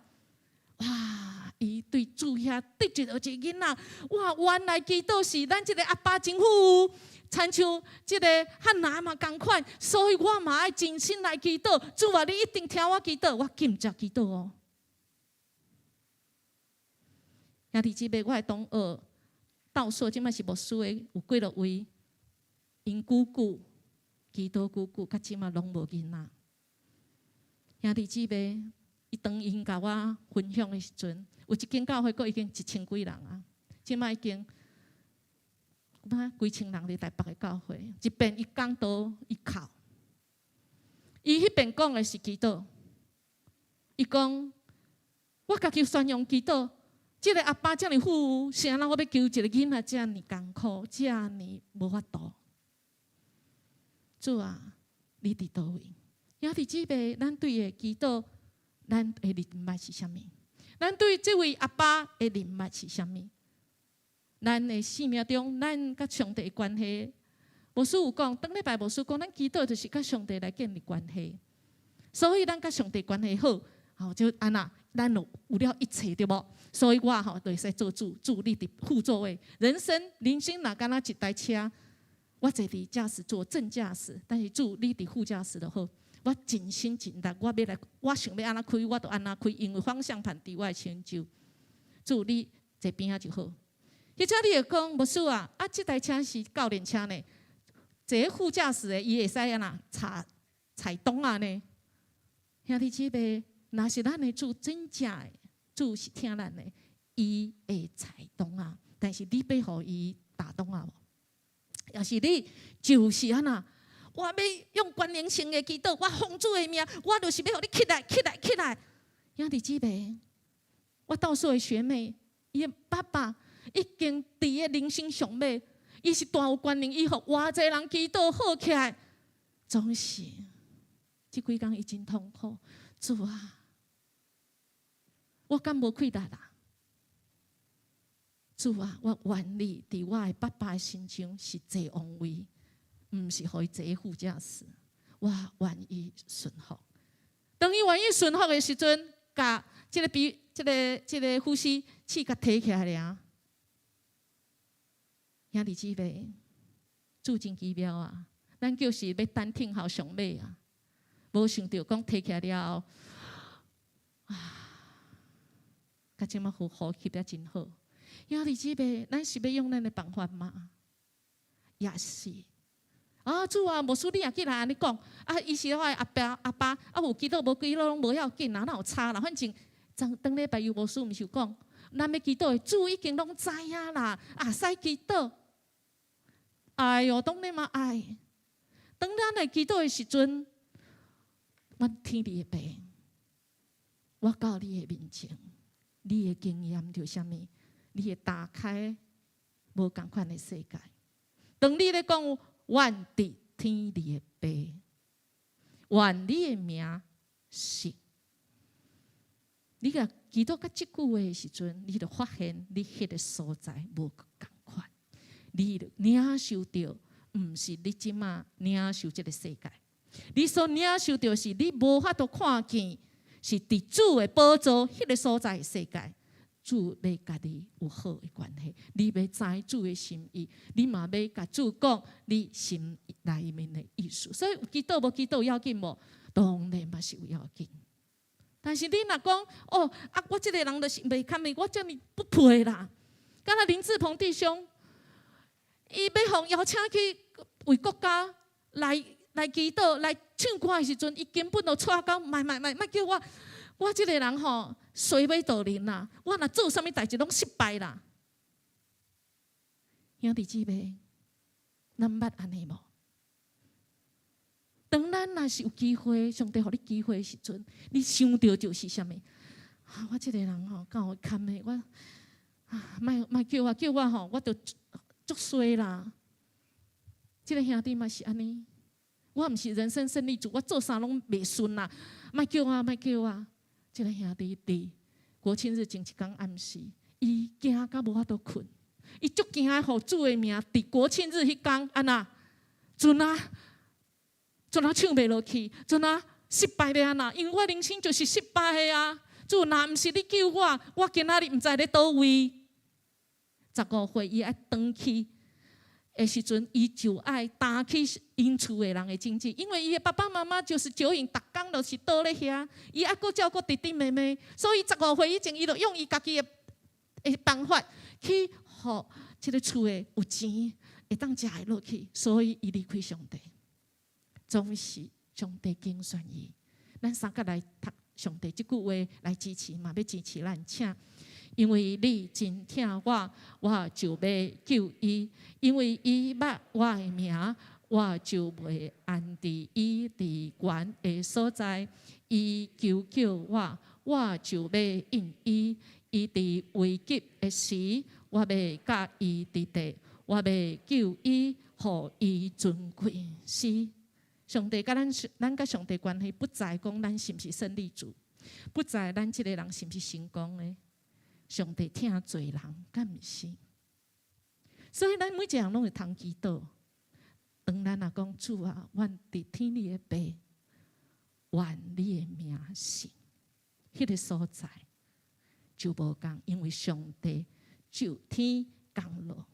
哇！伊對主遐得著一個囡仔，哇！原來祈禱是咱這个阿爸真富有，親像這个漢拿嘛仝款，所以我嘛愛盡心來祈禱。主啊，你一定聽我祈禱，我禁食祈禱哦。兄弟姊妹，我的同學道碩，這擺是牧師的，有幾落位，𪜶姑姑祈禱久久，到這擺攏無囡仔。兄弟姊妹，伊當𪜶共我分享的時陣，有一間教會閣已經一千幾人啊，這擺已經幾千人佇台北的教會，一邊伊講道伊哭，伊彼邊講的是祈禱，伊講我家己宣揚祈禱，這个阿爸遮爾富有，是按怎我欲求一个囡仔遮爾艱苦，遮爾無法度。主啊，你佇佗位？兄弟姊妹，咱對伊祈禱，咱的認捌是啥物？咱對這位阿爸的認捌是啥物？咱的生命中，咱佮上帝的關係，牧師有講，頂禮拜牧師講，咱祈禱就是佮上帝來建立關係，所以咱佮上帝關係好，吼就按怎，咱就有了一切對無？所以我吼就會使做主，主你佇副座位。人生人生若敢若一台車，我坐佇駕駛座正駕駛，但是主你佇副駕駛就好。我盡心盡力，我欲來，我想欲按怎開，我就按怎開，因為方向盤佇我的身手。主你坐邊仔就好。或者你會講，牧師啊，啊，這台車是教練車呢，坐副駕駛的伊會使按怎踩踩檔仔呢？兄弟姊妹，若是咱的主真正的主是疼咱的，伊會踩檔仔，但是你欲予伊踏檔仔無？抑是你就是按怎？我欲用權能性的祈禱，我奉主的名，我就是欲予你起來，起來，起來。兄弟姊妹，我倒數的學妹，伊的爸爸已經佇個人生上尾，伊是大有權能，伊予偌濟人祈禱好起來，總是這幾工伊真痛苦。主啊，我敢無氣力啦？主啊，我願意佇我的爸爸的身上是坐王位。毋是予伊坐副駕駛，我願意順服。當伊願意順服的時陣，共這个比這个這个呼吸器共提起來了。兄弟姊妹，主真奇妙啊！咱就是欲等聽候上尾啊，無想著講提起來了後，啊，佮這馬呼呼吸得真好。兄弟姊妹，咱是欲用咱的辦法嗎？也是。啊，主啊，牧師你也起來按呢講，啊，伊是我的阿爸阿爸，啊有祈禱無祈禱攏無要緊啦，哪有差啦？反正昨頂禮拜有牧師毋是有講，咱欲祈禱的主已經攏知影啦，啊，使祈禱。哎喲，當然嘛愛。當咱來祈禱的時陣，我天你的爸，我到你的面前，你的經驗著啥物？你會打開無仝款的世界。當你咧講，願佇天裡的爸，願你的名聖。你共祈禱到這句話的時陣，你就發現你彼个所在無仝款，你就領受著，毋是你這馬領受這个世界，你所領受著是你無法度看見，是佇主的寶座彼个所在的世界。主欲佮你有好的關係，你欲知主的心意，你嘛欲共主講你心內面的意思。所以有祈禱無祈禱要緊無？當然嘛是有要緊。但是你若講哦啊，我這个人就是袂堪的，我遮爾不配啦。敢若林志鵬弟兄，伊欲予邀請去為國家來祈禱、來唱歌的時陣，伊根本就掣到，莫莫莫莫叫我，我這个人吼衰尾道人啦，我若做啥物代誌攏失敗啦。兄弟姊妹，咱捌按呢無？當咱若是有機會，上帝予你機會的時陣，你想著就是啥物？啊，我這个人吼，敢有堪的？我啊，莫莫叫我叫我吼，我就足衰啦。這个兄弟嘛是按呢，我毋是人生勝利組，我做啥攏袂順啦。莫叫我，莫叫我。這个兄弟佇國慶日前一工暗時，伊驚甲無法度睏。伊足驚予主的名佇國慶日彼工按怎，陣啊，陣啊唱袂落去，陣啊失敗欲按怎？因為我人生就是失敗的啊！主若毋是你救我，我今仔日毋知咧佗位。15歲伊愛轉去的時陣，伊就愛擔起𪜶厝的人的經濟，因為伊的爸爸媽媽就是酒癮，逐工就是倒咧遐，伊愛閣照顧弟弟妹妹，所以十五歲以前，伊就用伊家己的辦法去予這个厝的有錢會當食會落去，所以伊離開上帝，總是上帝揀選伊。咱三個來讀上帝這句話來支持，嘛欲支持咱，請。因為你真疼我，我就欲救伊；因為伊捌我的名，我就袂安置伊佇懸的所在。伊求叫我，我就欲應伊。伊佇危急的時，我欲佮伊佇佇，我欲救伊，予伊尊貴。是上帝佮咱，咱佮上帝關係，不在講咱是毋是勝利組，不在咱這个人是毋是成功的。上帝疼罪人，敢毋是？所以咱每一個人攏會通祈禱。當咱若講主啊，願佇天你的父，願你的名聖，彼个所在就無仝，因為上帝就天降落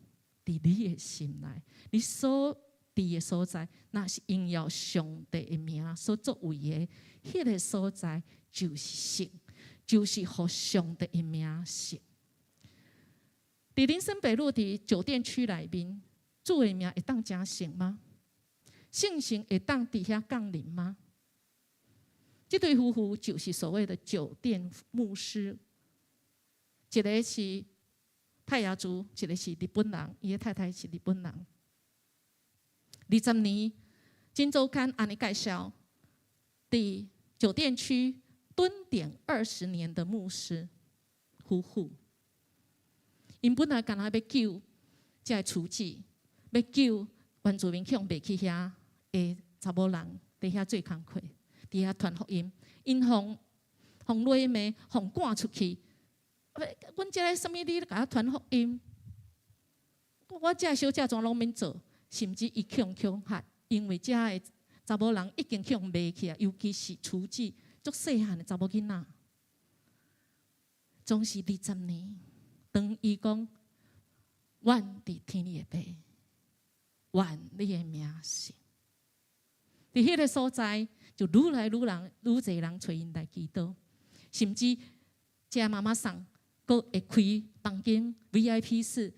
佇你的心內，你所佇的所在，若是榮耀上帝的名所作為的，彼个所在就是聖。就是予上帝的名聖。佇林森北路佇酒店區內面，主的名會當成聖嗎？聖神會當佇遐降臨嗎？這對夫婦就是所謂的酒店牧師，一个是泰雅族，一个是日本人，伊的太太是日本人。20年，《今周刊》按呢介紹，佇酒店區蹲點20年的牧師夫婦，𪜶本來干焦欲救這个廚子，欲救原住民去予賣去遐的查某人，佇遐做工課，佇遐傳福音，𪜶予予掠罵，予趕出去。阮這个啥物？你共我傳福音？我這个小姐怎攏免做？甚至伊去予恐嚇，因為這个查某人已經去予賣去啊，尤其是廚子。足細漢的查某囡仔，總是20年。當伊講，願佇天你的父，願你的名聖。佇彼个所在，就愈來愈人，愈濟人揣𪜶來祈禱，甚至這媽媽桑閣會開房間 VIP 室，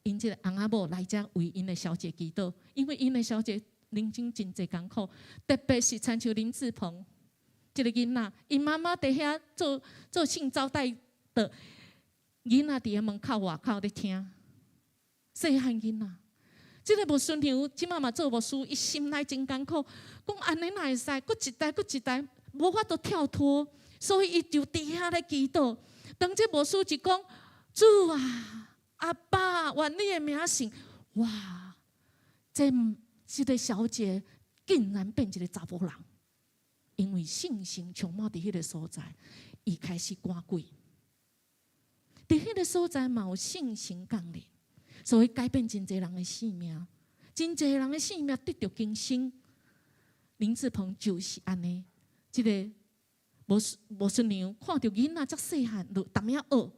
予𪜶這个翁仔某來遮為𪜶的小姐祈禱，因為𪜶的小姐人生真濟艱苦，特別是親像林志鵬。這个囡仔，𪜶媽媽佇遐做做性招待的囡仔，佇遐門口外口咧聽。細漢囡仔，這个牧師娘這馬嘛做牧師，伊心內真艱苦，講按呢哪會使，閣一代閣一代，無法度跳脫，所以伊就佇遐咧祈禱。當這牧師一講，主啊，阿爸，願你的名聖，哇！這個小姐竟然變一个查埔人。因為聖神充滿佇彼个所在，伊開始趕鬼。佇彼个所在嘛有聖神降臨，所以改變真濟人的性命，真濟人的性命得著更新。林志鵬就是按呢，這个牧師娘看著囡仔遮細漢，就淡仔學，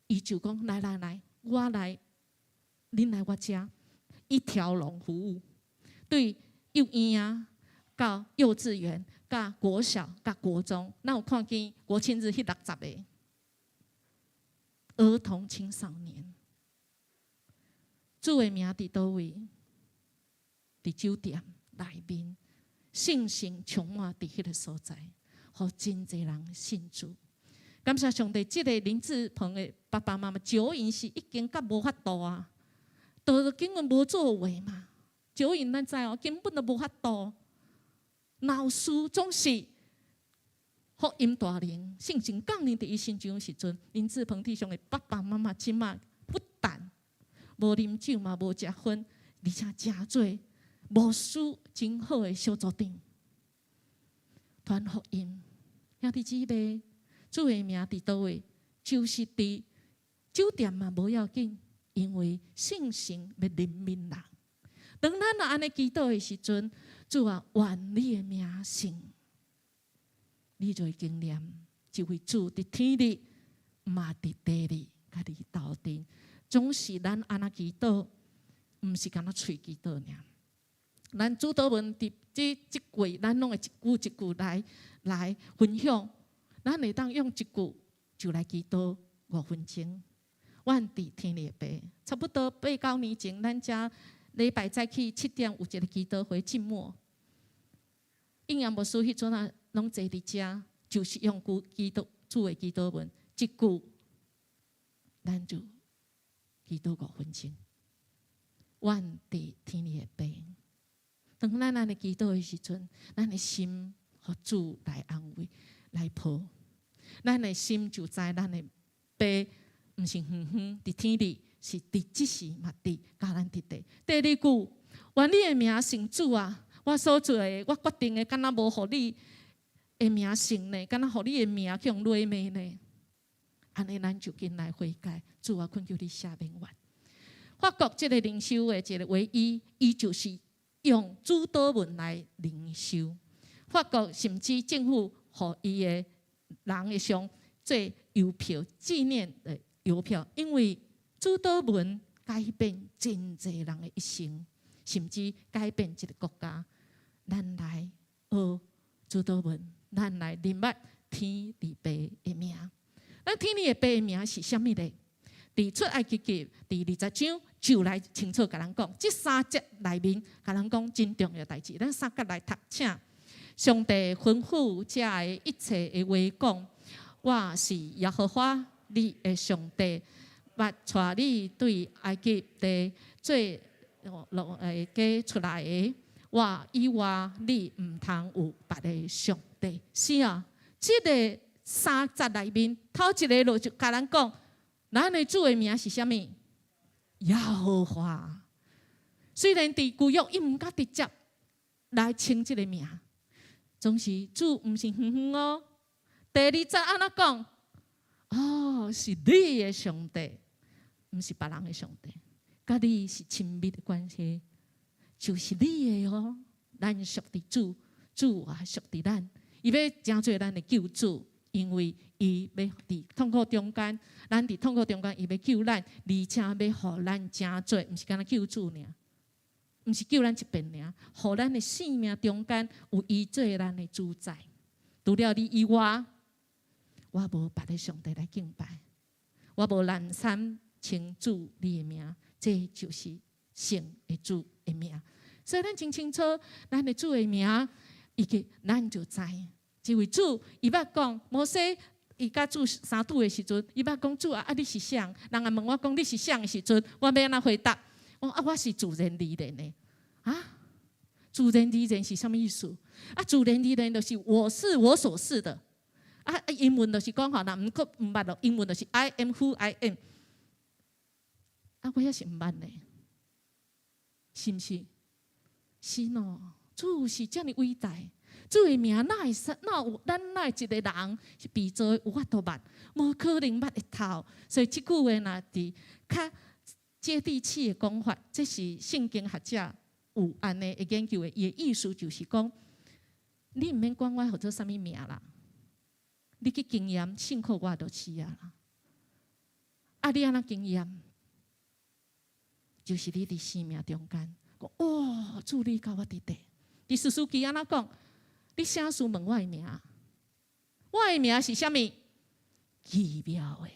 伊就講：來來來，我來，恁來我遮，一條龍服務，對幼兒啊。到幼稚園、到國小、到國中，咱有看見國慶日彼60個兒童青少年，主的名佇佗位？佇酒店內面，聖神充滿佇彼个所在，予真濟人信主。感謝上帝，這个林志鵬的爸爸媽媽酒癮是已經到無法度啊，都根本無作為嘛。酒癮咱知哦，根本都無法度。老師總是福音大能，聖神降臨佇伊身上的時陣，林志鵬弟兄的爸爸媽媽這馬不但無啉酒嘛，無食薰，而且誠做牧師真好的小組長，傳福音。兄弟姊妹，主的名佇佗位？就是佇酒店嘛，無要緊，因為聖神欲憐憫人。當咱若按呢祈禱的時陣，主啊，願你的名聖，你就會經驗這位主佇天裡，嘛佇地裡，共你鬥陣。總是咱按呢祈禱，毋是干焦喙祈禱爾。咱主禱文佇這這季，咱攏會一句一句來分享。咱會當用一句就來祈禱5分鐘。阮佇天裡的爸，差不多八九年前，咱遮禮拜早起7點有一個祈禱會靜默。應陽牧師彼陣啊，攏坐佇遮，就是用句祈禱主的祈禱文，一句，咱就祈禱五分鐘。阮佇天裡的爸，當咱按呢祈禱的時陣，咱的心予主來安慰、來抱，咱的心就知咱的爸毋是遠遠佇天裡，是佇這時嘛佇佮咱佇地。第二句，願你的名聖主啊，我所做的，我決定的，敢若無予你的名聖呢？敢若予你的名去予辱罵呢？按呢，咱就緊來悔改，主啊，懇求你赦免我。法國這個靈修的一個唯一，伊就是用主禱文來靈修。法國甚至政府予伊的人的像做郵票紀念的郵票，因為主禱文改變真濟人的一生，甚至改變一個國家。咱來學主禱文，咱來認捌天地爸的名。咱天地的爸的名是啥物咧？佇出埃及記第20章就來清楚共咱講，這三節內面共咱講真重要代誌。咱三節來讀，請上帝吩咐這的一切的話講，我是耶和華你的上帝，捌帶你對埃及地做奴家出來的。我以外，你毋通有別个上帝。是啊，這个三節內面頭一个就共咱講，咱的主的名是啥物？耶和華。雖然佇舊約伊毋敢直接來稱這个名，總是主毋是遠遠哦。第二節按怎講？哦，是你的上帝，毋是別人的上帝，佮你是親密的關係，就是你的哦。咱屬佇主，主也屬佇咱，伊欲成做咱的救主，因為伊欲佇痛苦中間，咱佇痛苦中間，伊欲救咱，而且欲予咱成做，毋是干焦救主爾，毋是救咱一遍爾，予咱的生命中間有伊做咱的主宰。除了你以外，我無別个上帝來敬拜，我無濫三稱主你的名，這就是聖的主的名。所以咱真清楚，咱的主的名，以及咱就知，這位主伊捌講摩西，伊佮主相拄的時陣，伊捌講主啊，啊你是誰？人啊問我講你是誰的時陣，我欲按怎回答？我啊我是自然而然的啊，自然而然是啥物意思？啊，自然而然就是我是我所是的。啊，英文就是講吼，若毋閣毋捌咯，英文就是 I am who I am。啊，我也是毋捌呢，是毋是？是喏，主是遮爾偉大，主的名哪會使？哪有咱哪一個人是被造的有法度捌？無可能捌會透。所以這句話若佇較接地氣的講法，這是聖經學者有按呢研究的。伊的意思就是講，你毋免管我號做啥物名啦，你去經驗信靠我就是啊啦。啊，你按怎經驗？就是你佇生命中間，講哇，主你佮我佇地。佇士師記按怎講？你啥事問我的名？我的名是啥物？奇妙的。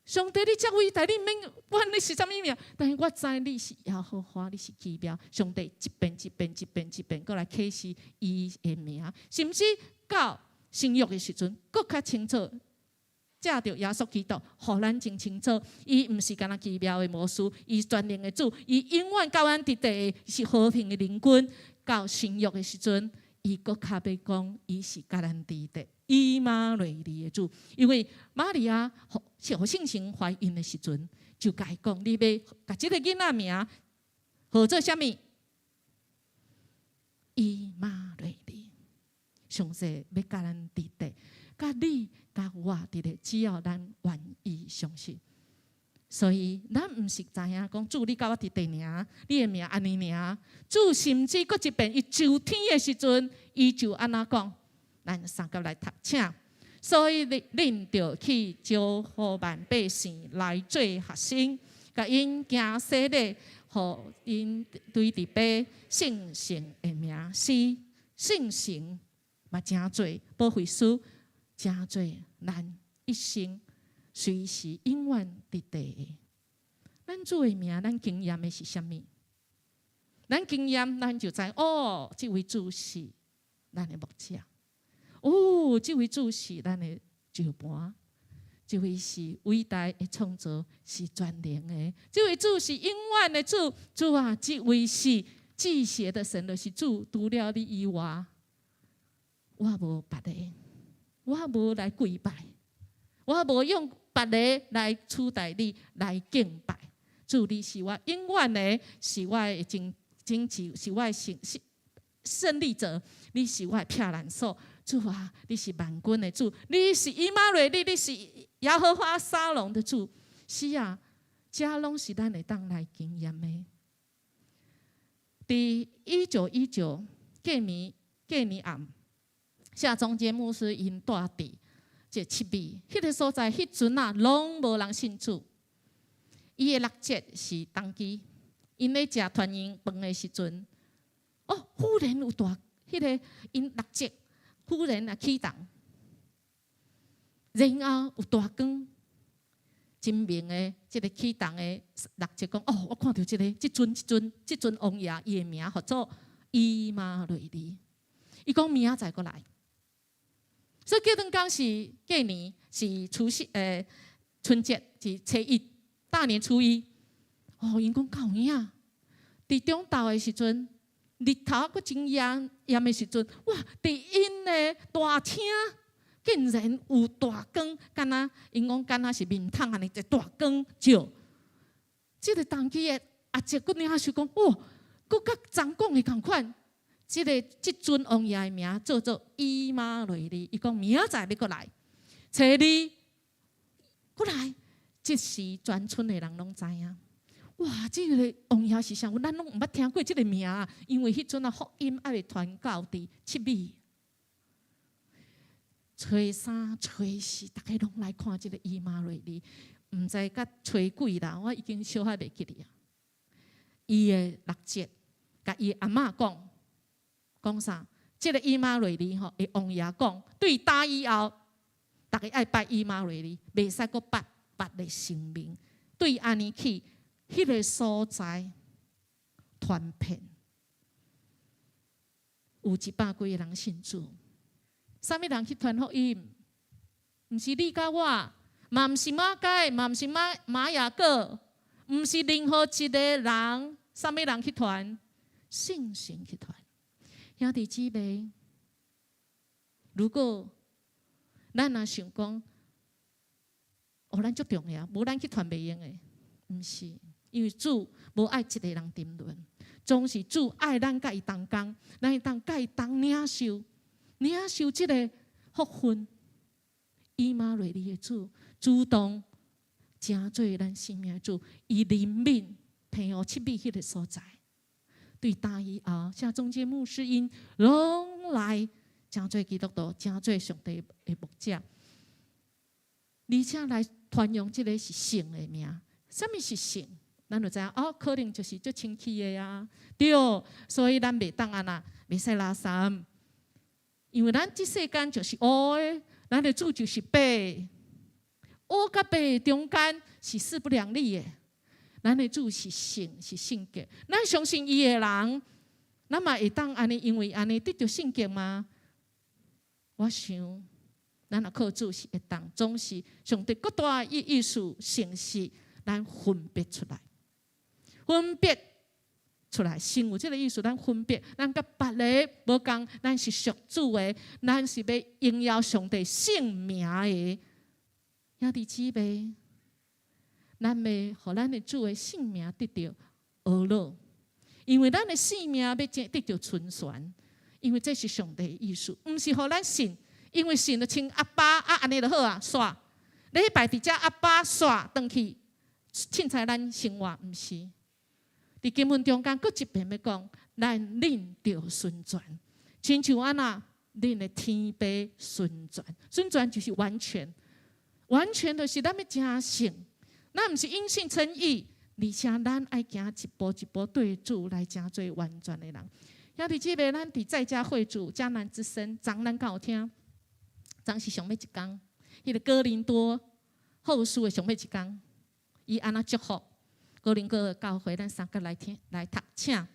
上帝，你遮偉大，你毋免管你是啥物名，但是我知你是耶和華，你是奇妙。上帝一遍一遍一遍一遍，閣來啟示伊的名，甚至到新約的時陣，閣較清楚。藉著耶穌基督，予咱真清楚，伊毋是干焦奇妙的魔術，伊全能的主，伊永遠佮阮佇地是和平的鄰君。到新約的時陣，伊閣較欲講，伊是佮咱佇地以馬內利的主。因為瑪利亞予聖神懷孕的時陣，就共伊講，你欲共這个囡仔名號做啥物？以馬內利。上帝欲佮咱佇地，佮你佮我佇咧，只要咱願意相信。所以咱毋是知影講主你佮我佇地爾，你的名按呢爾。主甚至閣一遍，伊上天的時陣，伊就按怎講？咱相佮來讀，請。所以恁恁著去招呼萬百姓來做學生，共𪜶行洗禮，予𪜶對佇父聖神的名，是聖神嘛成做保惠師，成做咱一生隨時永遠佇地的。咱主的名，咱經驗的是啥物？咱經驗，咱就知哦，這位主是咱的牧者。哦，這位主是咱的石盤，這位是偉大的創造，是全能的。這位主是永遠的主，主啊，這位是忌邪的神，就是主。除了你以外，我無別的，我無來跪拜，我無用別的來取代你來敬拜。主，你是我永遠的，是我的拯拯救，是我的勝勝勝利者，你是我的避難所。主啊，你是萬軍的主，你是以馬內利，你是耶和華沙龍的主。是啊，這攏是咱會當來經驗的。佇1919過年過年暗，謝宗傑牧師𪜶住佇這七美，彼個所在，彼陣啊，攏無人信主。伊的六節是當機，𪜶咧食團圓飯的時陣，哦，忽然有大，彼個𪜶六節忽然啊起動，然後有大光，真明的這個起動的六節講，哦，我看著這個，這尊這尊這尊王爺，伊的名號做以馬內利。伊講明仔載閣來，所以過頓工是過年，是除夕，春節是初一，大年初一。哦，𪜶講敢有影？佇中晝的時陣，日頭閣真炎炎的時陣，哇！佇𪜶的大廳竟然有大光，敢若𪜶講敢若是面桶按呢，一個大光照。這個當機的阿叔閣領袖講，哇！閣佮昨講的仝款，這個這尊王爺的名叫做以馬內利。伊講明仔載欲閣來，初二閣來，這時全村的人攏知影。哇！這個王爺是啥物？咱攏毋捌聽過這個名，因為彼陣啊福音猶未傳到佇七美。初三、初四，逐家攏來看這個以馬內利，毋知佮初幾啦，我已經小可袂記得啊。伊的六節，共伊阿嬤講，講啥？這個以馬內利吼，的王爺講，對今以後，逐家愛拜以馬內利，袂使閣拜別的神明。對按呢起，彼個所在傳遍，有一百幾個人信主。啥物人去傳福音？毋是你佮我，嘛毋是馬該，嘛毋是馬馬雅各，毋是任何一個人。啥物人去傳？聖神去傳。兄弟姊妹，如果咱若想講，哦，咱足重要，無咱去傳袂用的，毋是，因為主無愛一個人沉淪，總是主愛咱佮伊同工，咱會當佮伊同領受。領受這個福分，以馬內利的主主動成做咱生命的主，伊憐憫澎湖七美彼個所在，對今以後，謝宗傑牧師𪜶攏來成做基督徒，成做上帝的牧者，而且來傳揚這個是聖的名。啥物是聖？咱就知影哦，可能就是足清氣的啊，對，所以咱袂當按呢，袂使垃圾。因為咱這世間就是烏的，咱的主就是白，烏佮白中間是勢不兩立的。咱的主是聖，是聖潔。咱相信伊的人，咱嘛會當按呢，因為按呢得著聖潔嗎？我想，咱若靠主是會當，總是上帝閣大的意思，聖是咱分別出來，分別出來，聖有這個意思，咱分別，咱佮別个無仝，咱是屬主的，咱是欲榮耀上帝聖名的。兄弟姊妹，咱欲予咱的主的聖名得著呵咾，因為咱的性命欲得著純全，因為這是上帝的意思，毋是予咱信，因為信就親阿爸啊，按呢就好啊，煞禮拜佇遮阿爸煞轉去，凊彩咱生活毋是。佇經文中間，閣一遍欲講，咱恁著純全，親像按怎，恁的天父純全，純全就是完全，完全就是咱欲成聖，咱毋是因信稱義，而且咱愛行一步一步對主來成做完全的人。兄弟姊妹，咱佇在家會主迦南之聲，昨咱敢有聽？昨是上尾一工，彼個哥林多後書的上尾一工，伊按怎祝福哥林多的教會？咱三個來聽來讀，請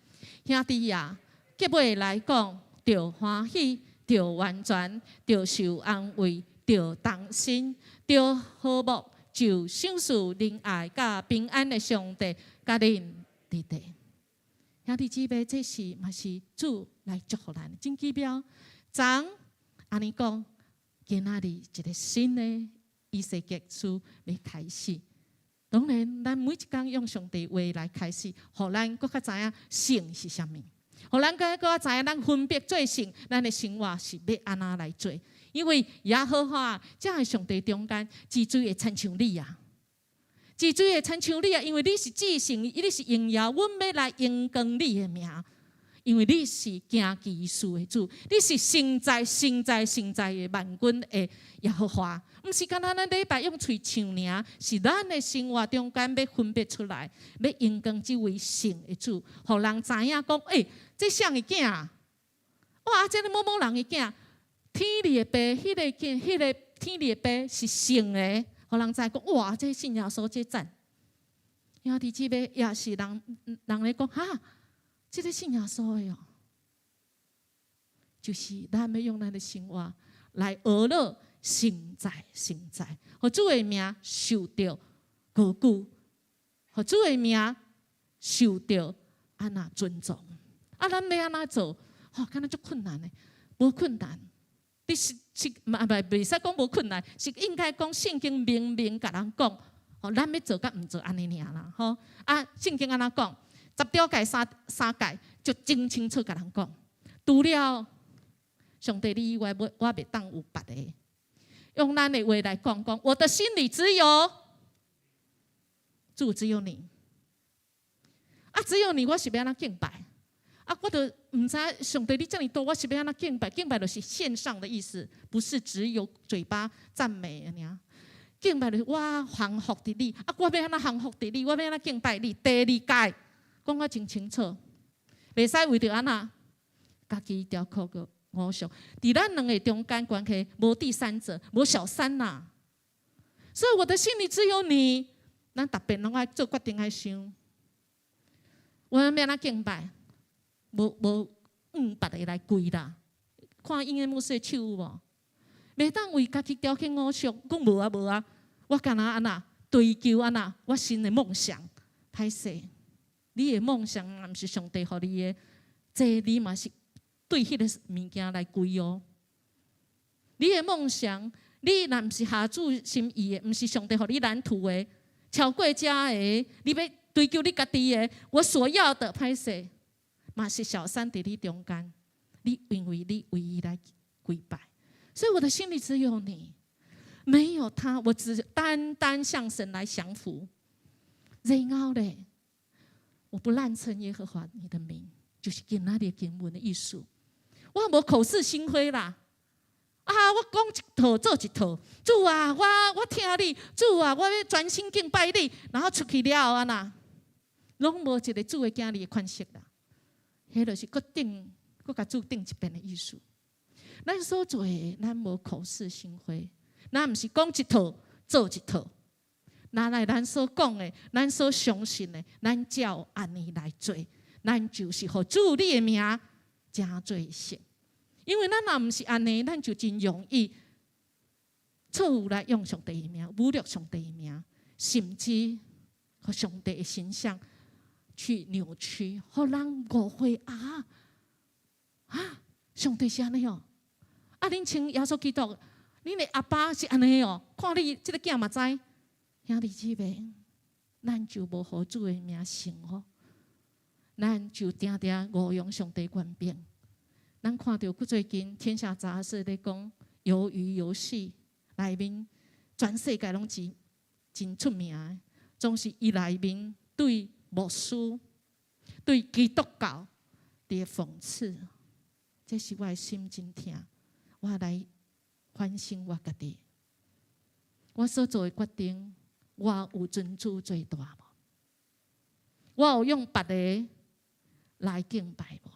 兄弟啊，結尾來講，著歡喜，著完全，著受安慰，著同心，著和睦，就賞賜仁愛佮平安的上帝，佮恁佇咧。兄弟姊妹，這是嘛是主來祝福咱，真奇妙。昨按呢講，今仔日一個新的以西結書欲開始。當然，咱每一工用上帝話來開始，予咱閣較知影聖是啥物，予咱閣較知影咱分別做聖，咱的生活是欲按怎來做。因為耶和華這上帝中間，之水會親像你啊！之水會親像你啊！因為你是至聖，你是榮耀，阮欲來榮光你的名。因為你是行奇事的主，你是實在、實在、實在的萬軍的耶和華，毋是干焦咱禮拜用喙唱爾，是咱的生活中間欲分別出來，欲榮光這位聖的主，予人知影講，欸，這誰的囝？哇，這个某某人的囝，天裡的父，彼个囝，彼个天裡的父是聖的，予人知講，哇，這信耶穌這讚。兄弟姊妹也是人，人咧講，哈。這个信耶穌的哦，就是咱欲用咱的生活來學了實在實在，予主的名受著高舉，予主的名受著按怎尊重。啊，咱欲按怎做？吼，敢若足困難的，無困難。你是是嘛？袂袂使講無困難，是應該講聖經明明共咱講，吼，咱欲做佮毋做按呢爾啦，吼。啊，聖經按怎講？十條誡三三誡就真清楚共人講，除了上帝你以外，我我袂當有別的。用咱的話來講講，我的心裡只有主，只有你。啊，只有你，我是欲按怎敬拜？啊，我都毋知上帝你遮爾多，我是欲按怎敬拜？敬拜就是獻上的意思，不是只有嘴巴讚美爾。敬拜就是我降服佇你，啊，我欲按怎降服佇你？我欲按怎敬拜你？第二誡講甲真清楚，袂使為著按怎，家己雕刻個偶像。佇咱兩个中間關係，無第三者，無小三啦。所以我的心裡只有你。咱特別攏愛做決定愛想，我欲按怎敬拜？無無向別个來跪啦。看英的牧師的手有無？袂當為家己雕刻偶像，講無啊無啊，我干焦按怎追求按怎，我新的夢想，歹勢。你的夢想若毋是上帝予你的，這你嘛是對彼個物件來跪哦。你的夢想，你若毋是合主心意的，毋是上帝予你藍圖的，超過遮的，你欲追求你家己的，我所要的，歹勢，嘛是小三佇你中間，你因為你為伊來跪拜，所以我的心裡只有你，沒有他，我只單單向神來降服。然後咧，我不濫稱耶和華你的名，就是今仔日經文的意思。我無口是心非啦，啊，我講一套做一套。主啊，我我聽你，主啊，我欲專心敬拜你。然後出去了後按怎，攏無一个主的囝兒的款式啦。彼就是閣定，閣共主定一遍的意思。咱所做的，咱無口是心非，咱毋是講一套做一套。咱來咱所講的，咱所相信的，咱照按呢來做，咱就是予主你的名成做聖。因為咱若毋是按呢，咱就真容易錯誤來用上帝的名，侮辱上帝的名，甚至予上帝的形象去扭曲，予人誤會啊啊！上帝是按呢哦，啊，恁稱耶穌基督，恁的阿爸是按呢哦，看你這个囝嘛知。兄弟姊妹，咱就無予主的名聖哦，咱就定定誤用上帝權柄。咱看著最近《天下雜誌》咧講，魷魚遊戲內面，全世界攏真真出名的。總是伊內面對牧師、對基督教佇諷刺，這是我的心真疼。我來反省我家己，我所做的決定，我有尊主最大無？我有用別个來敬拜無？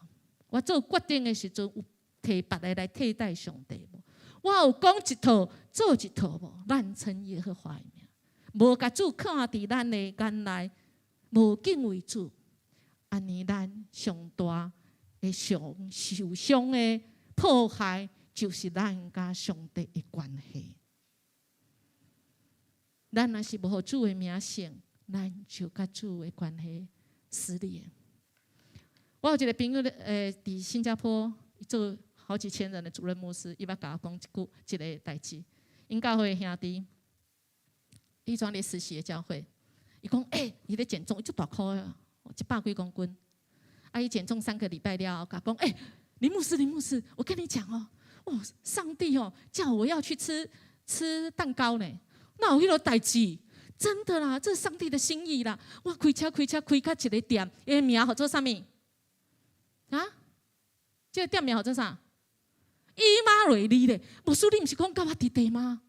我做決定的時陣，有提別个來替代上帝無？我有講一套做一套無？濫稱耶和華的名，無共主看佇咱的眼內，無敬畏主，按呢咱上大的上受傷的破壞，就是咱佮上帝的關係。咱若是無予主的名聖，咱就佮主的關係撕裂。我有一個朋友，佇新加坡做好幾千人的主任牧師，伊捌共我講一句一个代誌。𪜶教會兄弟，伊專咧實習的教會，伊講，欸，伊咧減重，伊足大箍的，100幾公斤。啊，伊減重3個禮拜了後，共講，欸，林牧師，林牧師，我跟你講哦，哦，上帝哦，叫我要去吃吃蛋糕呢，哪有彼囉代誌？真的啦，這是上帝的心意啦。我開車開車開到一個店，伊名號做啥物？啊？這個店名號做啥？以馬內利咧，牧師你毋是講佮我佇地嗎？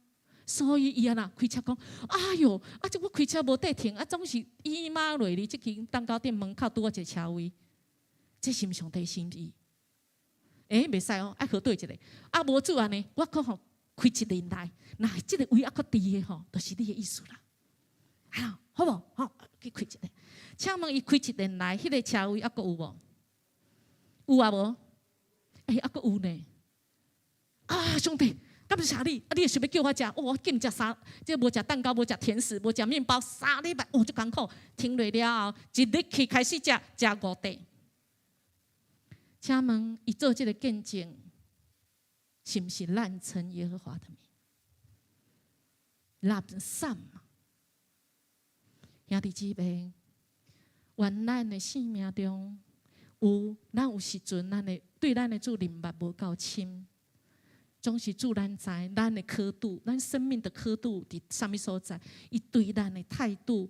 所以伊按呢開車講，哎喲，啊這我開車無得停，啊總是以馬內利這間蛋糕店門口拄好一個車位，這是毋是上帝心意？欸，袂使哦，愛核對一下。啊，無主按呢，我閣予開一輪來，若這個位猶閣佇的吼，就是你的意思啦。好，好無？好，去開一個。請問伊開一輪來，彼個車位猶閣有無？有啊無？欸，猶閣有呢。啊，上帝，感謝你！啊，你是欲叫我食？哦，我禁食三，這無食蛋糕，無食甜食，無食麵包，3禮拜，哦，足艱苦。停落了後，一日去開始食，食五塊。請問伊做這個見證，是毋是濫稱耶和華的名？垃圾嘛！兄弟姊妹，願咱的生命中有，咱有時陣，咱的對咱的主認捌無夠深，總是主咱知咱的刻度，咱生命的刻度佇啥物所在？伊對咱的態度，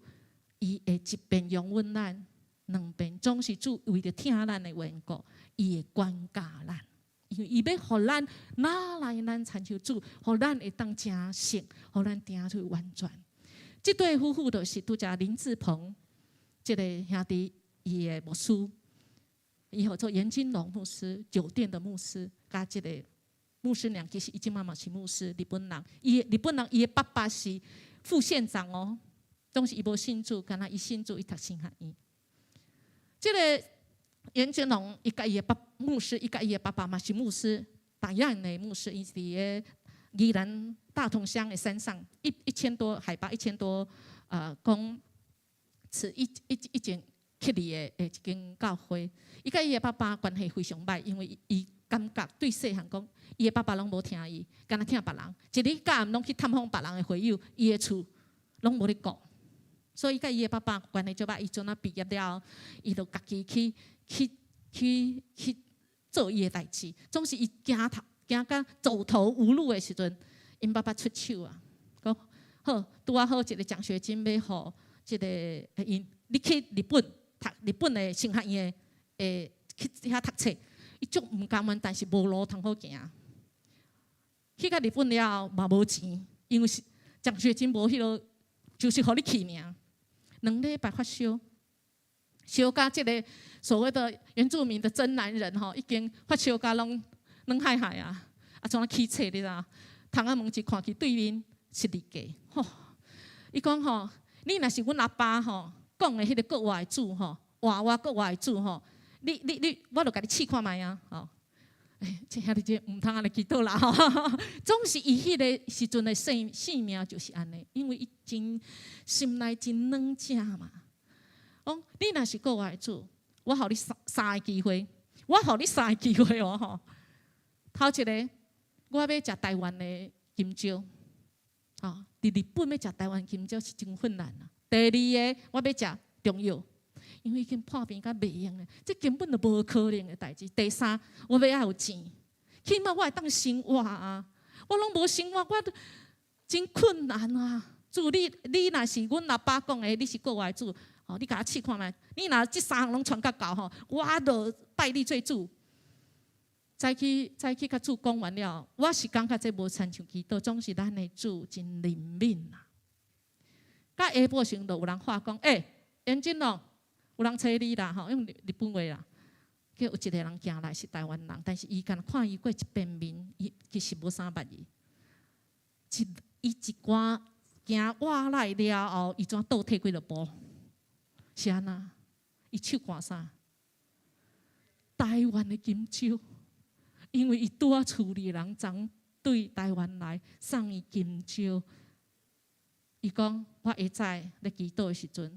伊會一遍容忍咱，兩遍，總是主為著疼咱的緣故，伊會管教咱，因為伊欲予咱哪來咱參像主，予咱會當成聖，予咱定出完全。這對夫婦就是拄才林志鵬這個兄弟，伊的牧師，伊號做嚴金龍牧師，酒店的牧師，佮這個牧師娘，其實伊這馬嘛是牧師，日本人。伊日本人，伊的爸爸是副縣長哦，總是伊無信主，敢若伊信主，伊讀神學院。這個嚴金龍，伊佮伊的爸牧師，伊佮伊的爸爸嘛是牧師，大雁的牧師，伊是佇个宜蘭大同鄉的山上，一千多海拔1000多公尺一間起立的一間教會。伊佮伊的爸爸關係非常䆀，因為伊感覺對細漢講，伊的爸爸攏無聽伊，敢若聽別人。一日到暗攏去探訪別人的會友，伊的厝攏無咧顧。所以伊佮伊的爸爸關係足䆀，伊陣仔畢業了後，伊就家己去做伊的代誌。總是伊行頭行甲走投無路的時陣，𪜶爸爸出手啊，講好，拄仔好一個獎學金欲予這個𪜶，你去日本讀日本的神學院的，去遐讀冊。伊足毋甘願，但是無路通好行。去到日本了後嘛無錢，因為是獎學金無彼囉，就是予你去爾。2禮拜發燒，燒甲這個所謂的原住民的真男人吼，已經發燒甲攏軟害害啊！啊，創啊起冊你知影？窗仔門一看去對面十字架，吼！伊講吼，你若是阮阿爸吼講的彼個國外的主吼，活活國外的主吼，你，我就共你試看覓啊！吼！欸，這兄弟這毋通按呢祈禱啦吼！總是伊彼個時陣的性命就是按呢，因為伊真心內真軟正嘛。講你若是國外的主，我予你三個機會，我予你三個機會哦吼。頭一個，我欲食台灣的香蕉，吼，佇日本欲食台灣香蕉是真困難啊。第二个，我欲食中藥，因為已經破病甲袂用的，這根本就無可能的代誌。第三，我欲愛有錢，起碼我會當生活啊，我攏無生活，我真困難啊。主你若是阮老爸講的，你是國外主，吼，你共我試看覓？你若這三項攏傳甲到吼，我就拜你做主。早起早起共主講完了，我是感覺這無親像祈禱，總是咱的主真憐憫啊。到下晡時就有人話講，欸，嚴金龍，有人揣你啦，吼，用日本話啦。叫有一個人行來是台灣人，但是伊敢若看伊過一遍面，伊其實無啥捌伊。一伊一關行倚來了後，伊怎倒退幾落步？是按怎？伊手掛啥？台灣的金蕉，因為伊拄仔厝裡人昨對台灣來送伊金蕉。伊講我下早咧祈禱的時陣，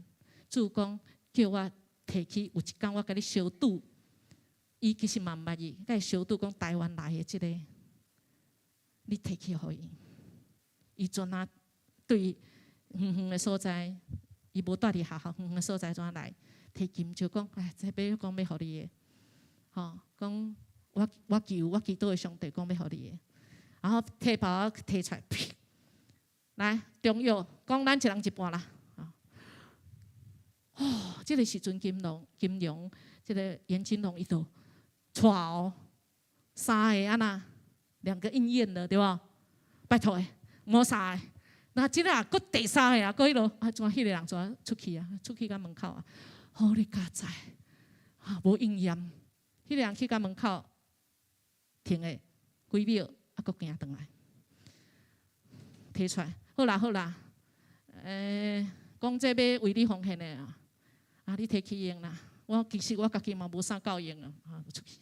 主講叫我提起，有一工我共你相拄，伊其實嘛毋捌伊，共伊相拄講台灣來的這個，你提去予伊。伊陣啊對遠遠的所在，伊無蹛佇學校，遠遠的所在怎來提金蕉講，哎，這欲講欲予你的，吼，講我求我祈禱的上帝講欲予你的，然後提包提出來，來中藥講咱一人一半啦。哦，這個時陣金龍金龍，這個嚴金龍伊就𤆬哦，三個按怎，兩個應驗了對無？拜託的，無三個，那這個啊，閣第三個啊，閣彼落啊，怎彼個人怎出去啊？出去到門口啊，好你佳哉，啊無應驗，彼個人去到門口停下幾秒，啊，閣行轉來，提出來，好啦好啦，講這欲為你奉獻的啊，啊你提去用啦。我其實我家己嘛無啥夠用啊，啊出去。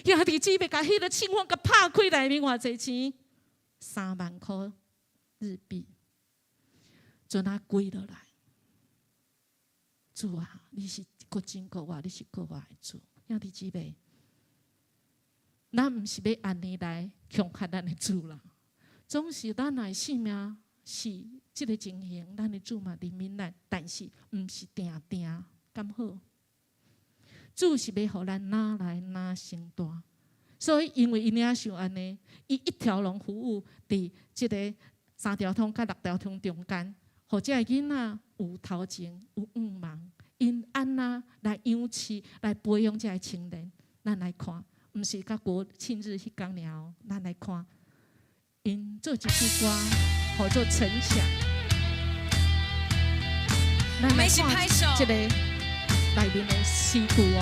兄弟姊妹，共彼個信封共拍開內面偌濟錢？3萬箍日幣，陣仔跪落來。主啊，你是閣真閣活，你是閣活的主。兄弟姊妹，咱毋是欲按呢來恐嚇咱的主啦。總是咱的性命是這個情形，咱的主嘛憐憫咱，但是毋是定定敢好。主是欲予咱哪來哪承擔，所以因為伊領受按呢，伊一條龍服務佇這個三條通佮六條通中間，予這个囡仔有頭前有向望，𪜶按怎來養飼、來培養這个青年，咱來看，毋是佮國慶日彼工爾哦，咱來看，𪜶做一首歌，號做城牆。咱來看這個內面的詩句哦，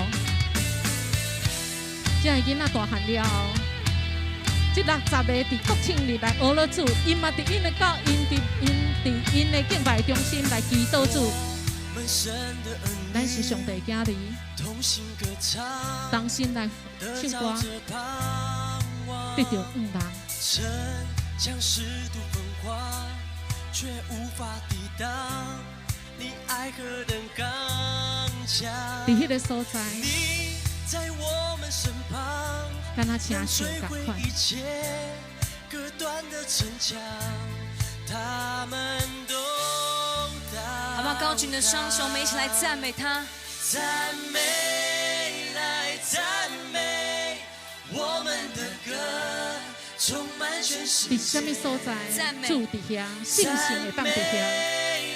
這個囡仔大漢了後，這60個佇國慶日來學了主，𪜶嘛佇𪜶的教，𪜶佇𪜶佇𪜶的敬拜中心來祈禱主。咱是上帝囝兒，同心來唱歌，得著向望。佇彼個所在，敢若親像仝款。好不好？高舉你的雙手，我們一起來讚美他。讚美，來讚美，我們的歌充滿全世佇啥物所在？主佇遐，信心會當佇遐。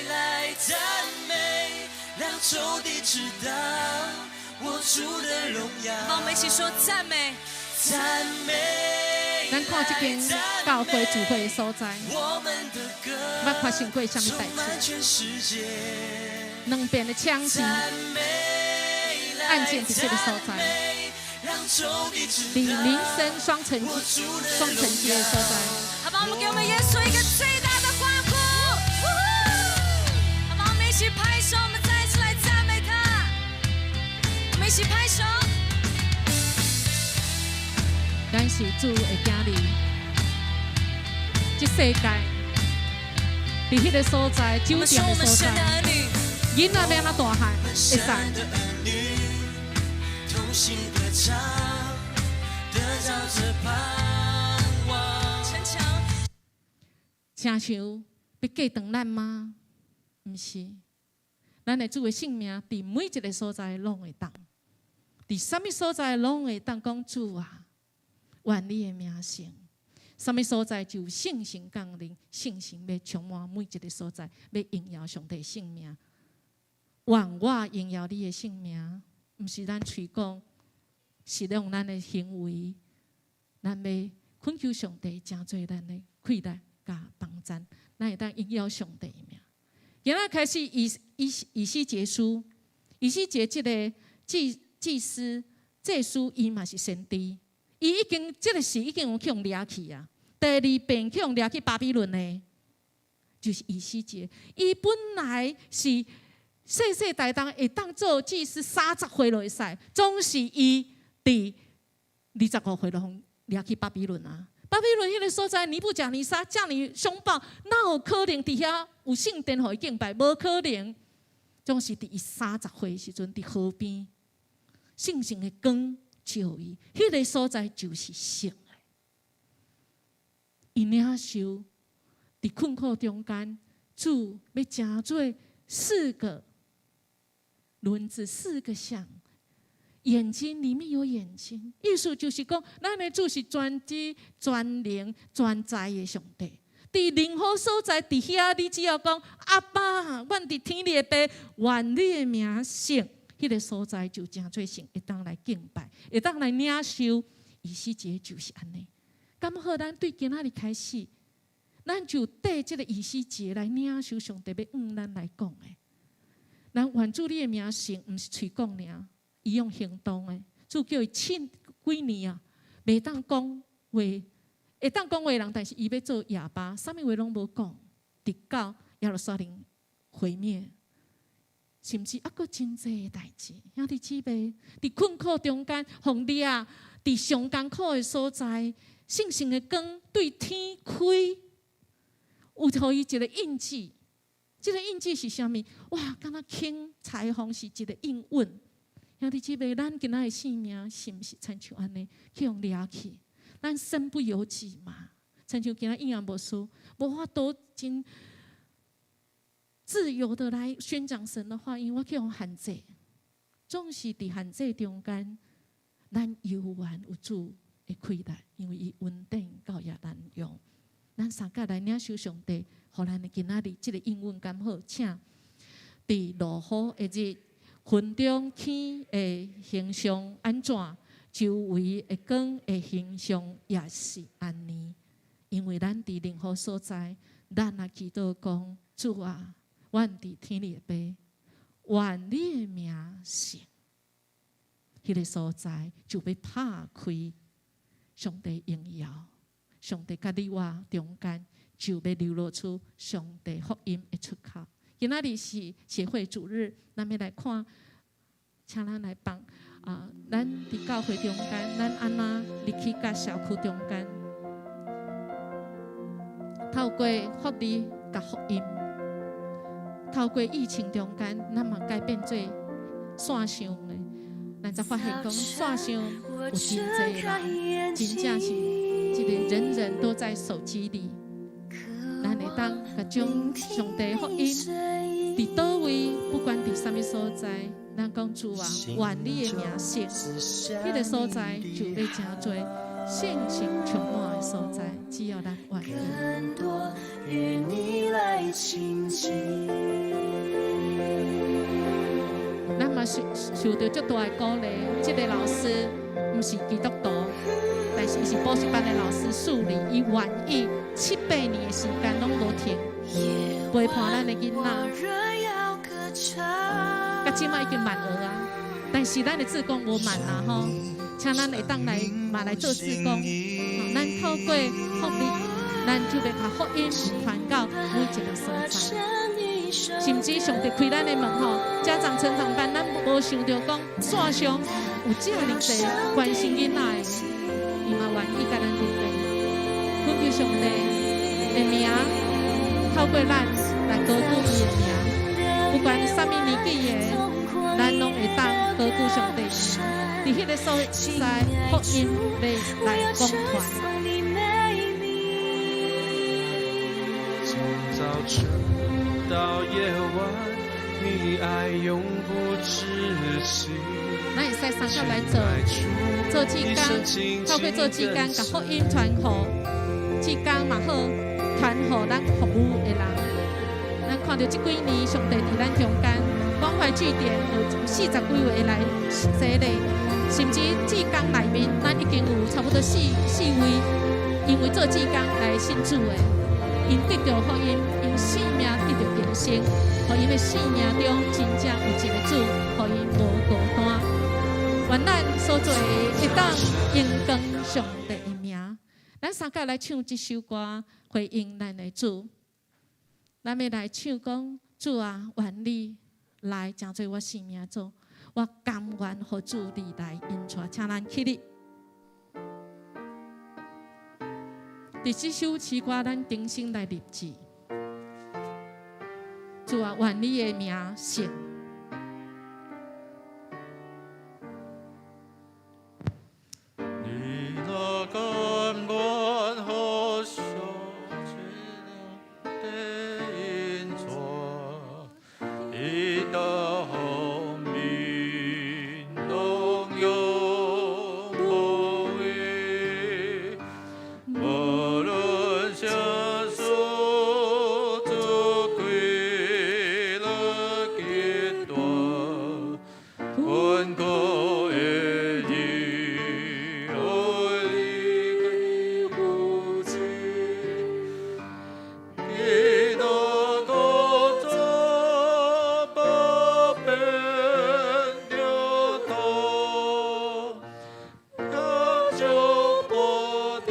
來讚美，讓仇敵知道我主的榮耀。好，我們一起說讚美，讚美。咱看這間教會聚會的所在，捌發生過啥物代誌？兩邊的槍擊案件佇這個所在，佇民生雙城街的所在。好吧，我們給我們耶穌一個最大的歡呼！好吧，我們一起拍手，我們再一次來讚美他。我們一起拍手。咱是主的囝兒，這世界佇彼個所在，酒店的所在，囡仔欲按怎大漢會使？親像欲隔斷咱嗎？毋是，咱的主的性命佇每一個所在攏會當，佇啥物所在攏會當講主啊。願你的名聖，啥物所在就聖神降臨，聖神欲充滿每一个所在，欲榮耀上帝聖名。願我榮耀你的聖名，毋是咱喙講，是用咱的行為，咱欲懇求上帝，成做咱的氣力佮幫贊，咱會當榮耀上帝的名。今仔開始以西結書，以西結這个祭司，伊嘛是先知，伊已經這个時已經有去予掠去啊。第二遍去予掠去巴比倫的，就是以西結。伊本來是世世代代會當做祭司30歲就會使，總是伊佇25歲就予掠去巴比倫啊。巴比倫彼个所在，尼布甲尼撒遮爾兇暴，哪有可能佇遐有聖殿予伊敬拜？無可能。總是佇伊30歲時陣，佇河邊，聖神的光照伊，彼个所在就是聖的。伊領受佇困苦中間，主欲成做四個輪子，四個像。眼睛裡面有眼睛，意思就是講，咱的主是全知、全能、全在的上帝。佇任何所在，佇遐，你只要講阿爸，阮佇天的父，願你的名聖，彼个所在就成做聖，會當來敬拜，會當來領受。以西結就是按呢。敢好，咱對今仔日開始，咱就綴這个以西結來領受上帝欲向咱來講的。咱願主你的名聖，毋是喙講爾。伊用行動的，主叫伊七幾年啊，袂當講話，會當講話人，但是伊欲做啞巴，啥物話攏無講，直到耶路撒冷毀滅，甚至猶閣真濟的代誌，兄弟姊妹，佇困苦中間，予掠，佇上艱苦的所在，聖神的光對天開，有予伊一个印記，這个印記是啥物？哇，敢若輕裁縫是一个應允。兄弟姊妹，咱今仔的生命是毋是親像按呢去予掠去？咱身不由己嘛。親像今仔營養牧師，無法度真自由的來宣講神的話，因為我去予限制，總是佇限制中間，咱猶原有主的氣力，因為伊恩典夠也難用。咱相佮來領受上帝，予咱的今仔日這个應允敢好，請佇落雨的日，雲中天的形象按怎，周圍的光的形象也是按呢。因為咱佇任何所在，咱若祈禱講主啊，阮佇天的父，願你的名聖，彼个所在就欲拍開上帝榮耀，上帝佮你我中間就欲流露出上帝福音的出口。今仔日是協會主日，咱欲來看，請咱來幫啊！咱佇教會中間，咱按怎入去佮社區中間，透過福利佮福音，透過疫情中間，咱嘛改變做線上的，咱才發現講線上有真濟人，真正是這個人人都在手機裡。咱會當共將上帝福音佇佗位，不管佇啥物所在，咱講主啊，願你的名聖，彼个所在就欲成做聖神充滿的所在，只要咱願意。更多與你來親近。咱嘛受著足大的鼓勵，這个老師毋是基督徒，但是伊是補習班的老師，數理伊願意七八年的時間攏無停，陪伴咱的囡仔，到這擺已經滿額啊！但是咱的志工無滿啊吼，請咱會當來嘛來做志工，咱透過福利，咱就欲共福音傳到每一个所在。甚至上帝開咱的門吼，家長成長班，咱無想著講線上有遮爾濟關心囡仔的，伊嘛願意佮咱對對。懇求上帝的名，透過咱來高舉伊的名，不管啥物年紀的，咱攏會當高舉上帝的名。佇彼个所在，福音欲來廣傳。從早晨到夜晚，你愛永不止息。咱會使相佮來做，做志工，透過做志工，共福音傳予志工嘛好，傳予咱服務的人。咱看著這幾年，上帝佇咱中間，關懷據點有40幾位來洗禮，甚至志工內面，咱已經有差不多四位，因為做志工來信主的，𪜶得著福音，𪜶生命得著更新，予𪜶的生命中真正有一个主，予𪜶無孤單。願咱所做的會當榮光上帝的名。咱三個來唱這首歌，回應咱的主。咱欲來唱講，主啊，願你來成做我生命主，我甘願予主你來引帶，請咱起立。佇這首詩歌，咱重新來立志。主啊，願你的名聖。你若甘願予上帝引帶，伊各方面攏永無遺，無論啥事做開了極大，穩固的依靠你扶持，基督高坐百變的頭，耶穌保定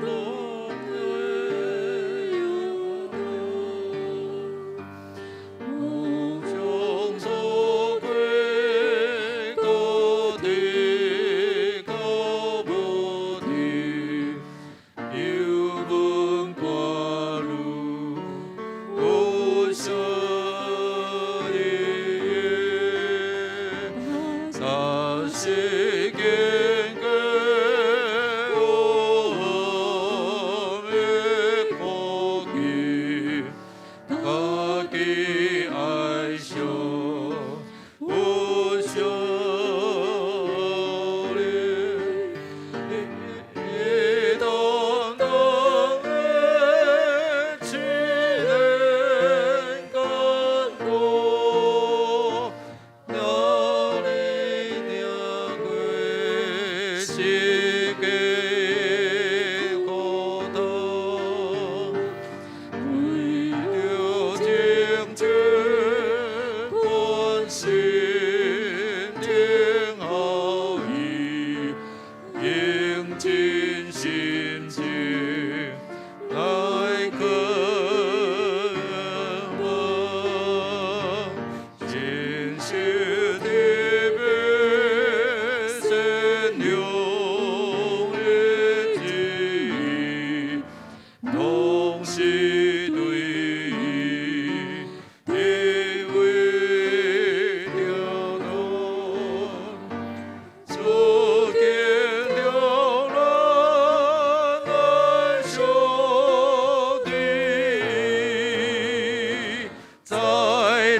攏會有無窮所歸，高低高無低，有阮掛慮，有勝利。那是堅固我的苦記，家己愛惜有勝利。你當當的試煉甘苦，讓你行過世界苦痛，為著成全關心等候伊，用盡心情來渴望，誠實的被善良的旨意，同時對伊地位調動，主見了咱愛上帝，災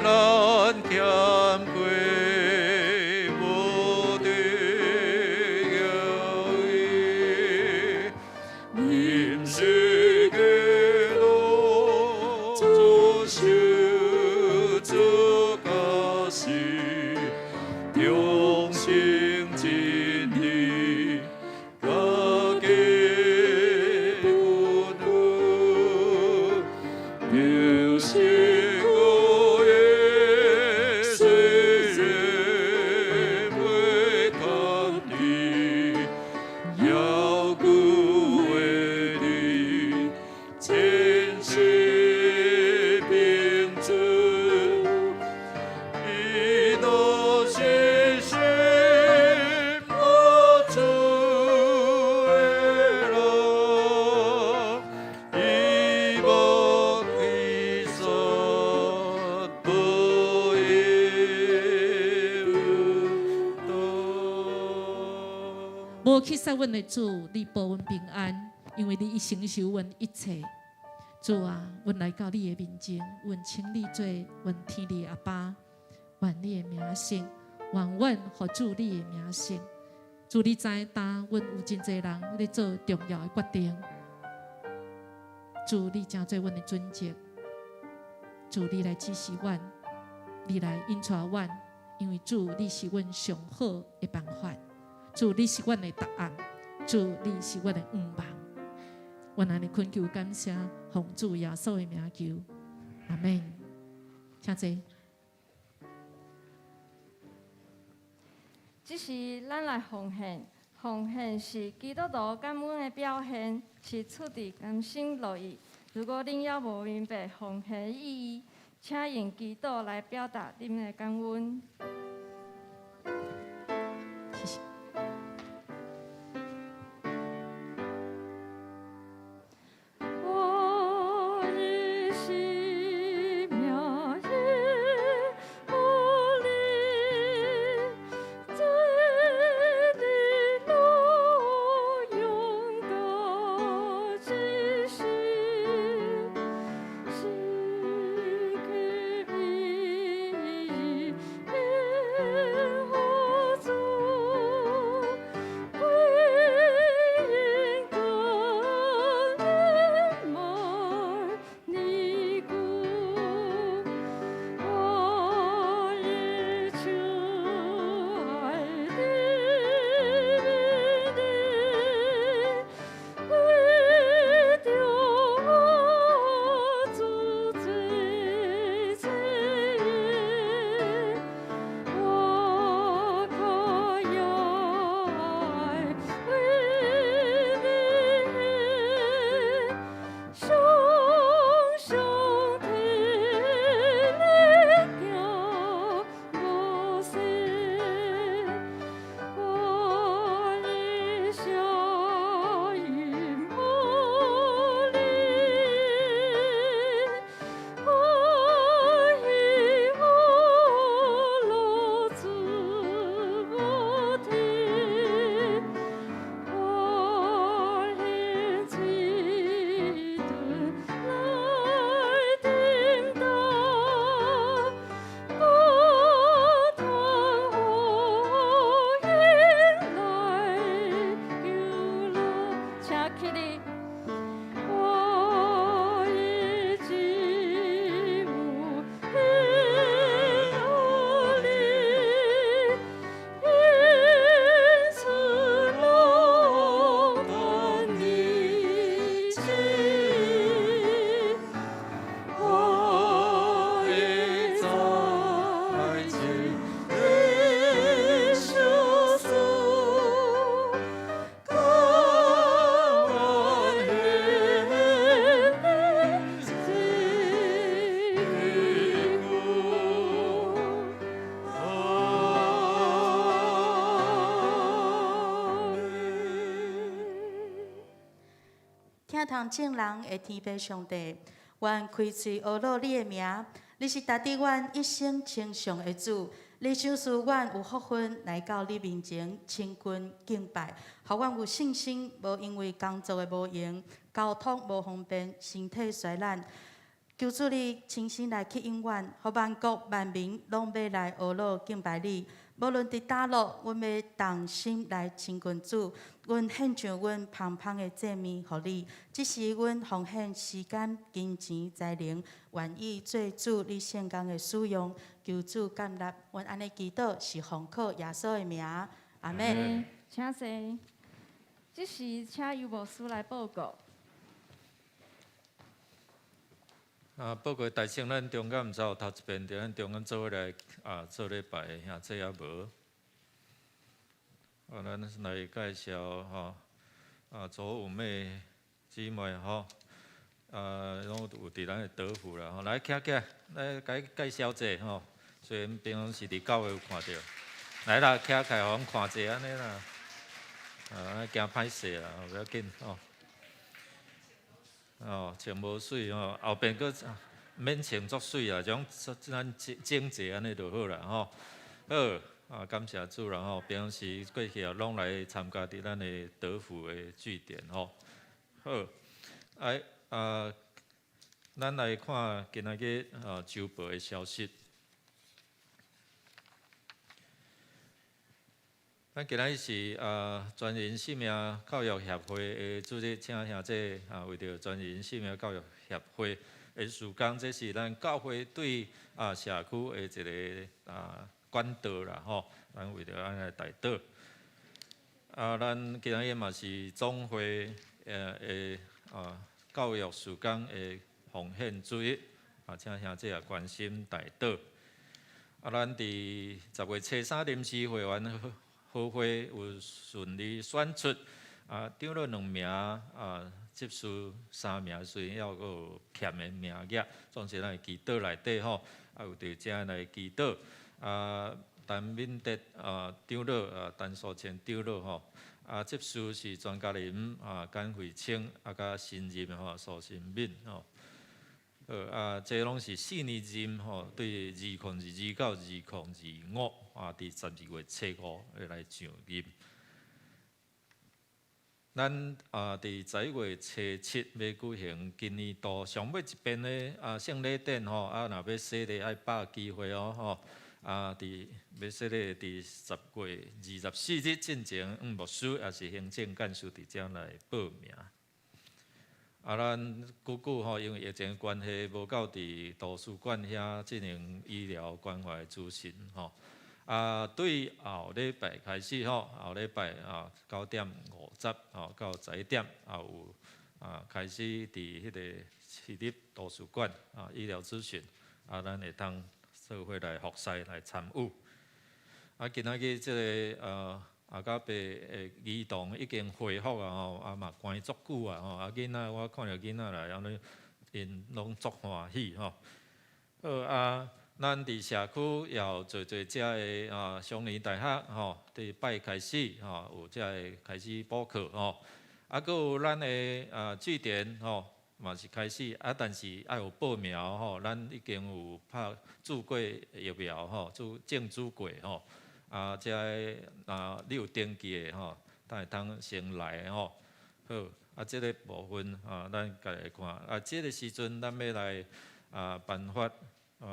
難險過無得搖移，臨時基督做十字架死，忠心真理，家己阮有，就是我的雖然袂堪敵，遙顧的你，真實憑主，伊若是信我主的人，伊無去殺不應當。無去殺阮的主，你保阮平安，因為你已承受阮一切。主啊，阮來到你的面前，阮稱你做阮天父阿爸，願你的名聖，願阮予主你的名聖。主你知，當阮有真濟人咧做重要的決定，主你成做阮的準則，主你來指示阮，你來引帶阮，因為主你是阮上好的辦法，主你是阮的答案，主你是阮的向望。阮按呢懇求感謝，奉主耶穌的名求，阿門。請坐。這時，咱來奉獻。奉獻是基督徒感恩的表現，是出自甘心樂意。如果恁猶無明白奉獻的意義，請用祈禱來表達恁的感恩。謝謝。我的生命獻予你，真理路勇敢前行，時刻銘獻予主，歸應感恩萬年久。我一手愛的命令，為著我主最親，我可用愛為你，常常替你行無息。我一生因予你，歡喜歡樂主無停，歡喜水頓來擔當，不斷呼應來求樂，請起立。我已只有獻予你，因此攏斷你旨。我已在這裡相思，甘願獻這久。阿門。聽堂眾人的天父上帝，願開喙呵咾你的名，你是值得阮一生稱頌的主。你賞賜阮有福分來到你面前親近敬拜，予阮有信心，無因為工作的無閒、交通無方便、身體衰懶。求主你親身來吸引阮，予萬國萬民攏欲來呵咾敬拜你。無論佇佗落，阮欲同心來親近主。阮獻上阮芳芳的祭物予你，這是阮奉獻時間、金錢、才能，願意做主你聖工的使用。求主感納，阮按呢祈禱是奉靠耶穌的名，阿門。請坐。這時請尤牧師來報告。啊，報告大聖，咱中間毋知有頭一遍佇咱中間做伙來啊做禮拜的兄弟抑無？啊，咱來介紹吼啊，左五妹姊妹吼，啊，攏有佇咱的德福啦吼，來徛起來，來共介紹者吼。雖然平常時佇教會有看著，來啦，徛起來，予阮看者按呢啦。啊，驚歹勢啦，無要緊吼。哦，穿無媠吼，後邊閣免穿足媠啦，種咱整整齊按呢就好啦吼。好，啊，感謝主啦吼，平常時過去也攏來參加佇咱的德福的據點吼。好，哎啊，咱來看今仔日啊週報的消息。咱今仔日是全人生命教育協會的主日，請兄姊啊，為著全人生命教育協會的事工，這是咱教會對社區的一个管道啦吼，咱為著按呢來代禱。咱今仔日嘛是總會的教育事工的奉獻主日，請兄姊也關心代禱。咱佇10月初3臨時會員好會有順利選出長老兩名，執事三名，雖然猶閣有欠的名額，總是咱祈禱內底吼，有佇遮來祈禱。陳敏德長老，陳素清長老吼，執事是莊嘉林簡慧清佮新任吼蘇新敏吼。好，這攏是四年任吼，對2022到2025，佇12月初5會來上任。咱佇11月初7欲舉行今年度上尾一遍的聖禮典吼，若欲洗禮愛把握機會哦吼。佇欲洗禮佇10月24日進前，牧師抑是行政幹事佇遮來報名。咱久久吼，因為疫情關係，無到佇圖書館遐進行醫療關懷諮詢吼。對後禮拜開始吼，後禮拜9點50吼到11點，也有開始佇彼個市立圖書館醫療諮詢，咱會當做伙來服侍來參與。今仔日這个阿加伯的兒童已經恢復啊吼，嘛關足久啊吼，囡仔我看著囡仔來，按呢𪜶攏足歡喜吼。好啊，咱佇社區也有濟濟遮的雙年大學吼，佇拜開始吼，有遮的開始補課吼。閣有咱的據點吼，嘛是開始但是愛有報名吼，咱已經有拍注過疫苗吼，注種注過吼。遮个你有登記的吼，才會當先來吼。好，這个部分咱家來看。這个時陣咱欲來頒發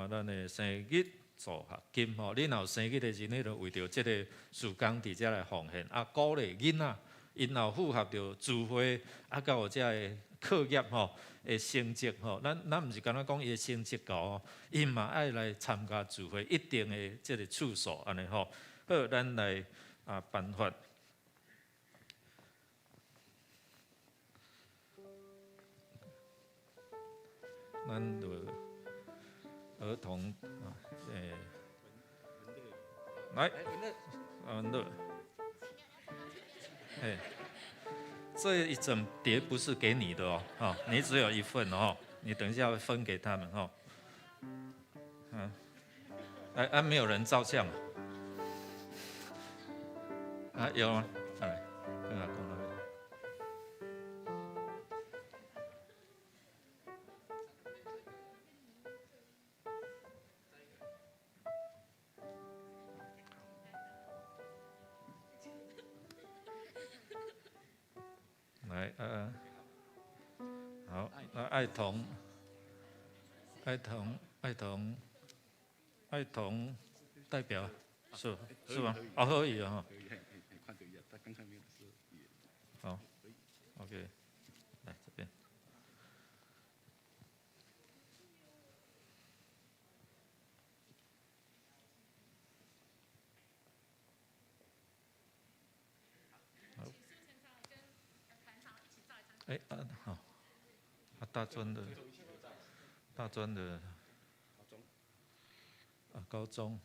咱的生日助學金吼。你若有生日的時，你就為著這个事工佇遮來奉獻，鼓勵囡仔，𪜶若有符合著聚會，閣有遮个課業吼的成績吼。咱毋是干焦講伊的成績𠢕吼，𪜶嘛愛來參加聚會一定的這个次數按呢吼。好，咱來頒發。咱就兒童來，文樂，這一整疊不是給你的哦，你只有一份哦，你等一下會分給他們哦。來，沒有人照相。有嗎？來，跟阿公那邊。來，好，那愛童，愛童，愛童，愛童代表是嗎？哦，可以啊。好，OK，來這邊。好。好，大專的，大專的，高中，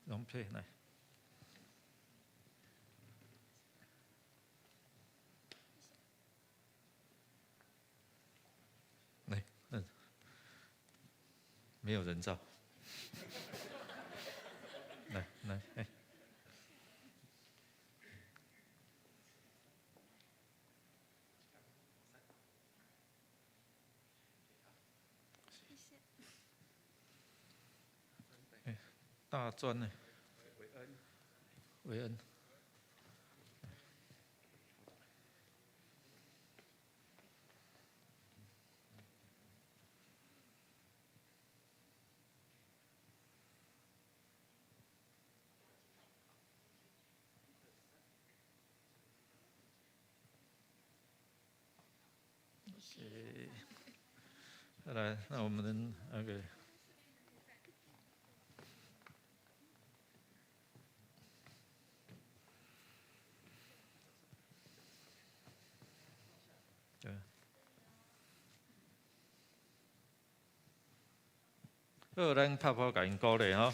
容佩來。沒有人照，來來，謝謝。大專呢？維恩。來，那我們那個。對。好，咱拍鼓共𪜶鼓勵吼。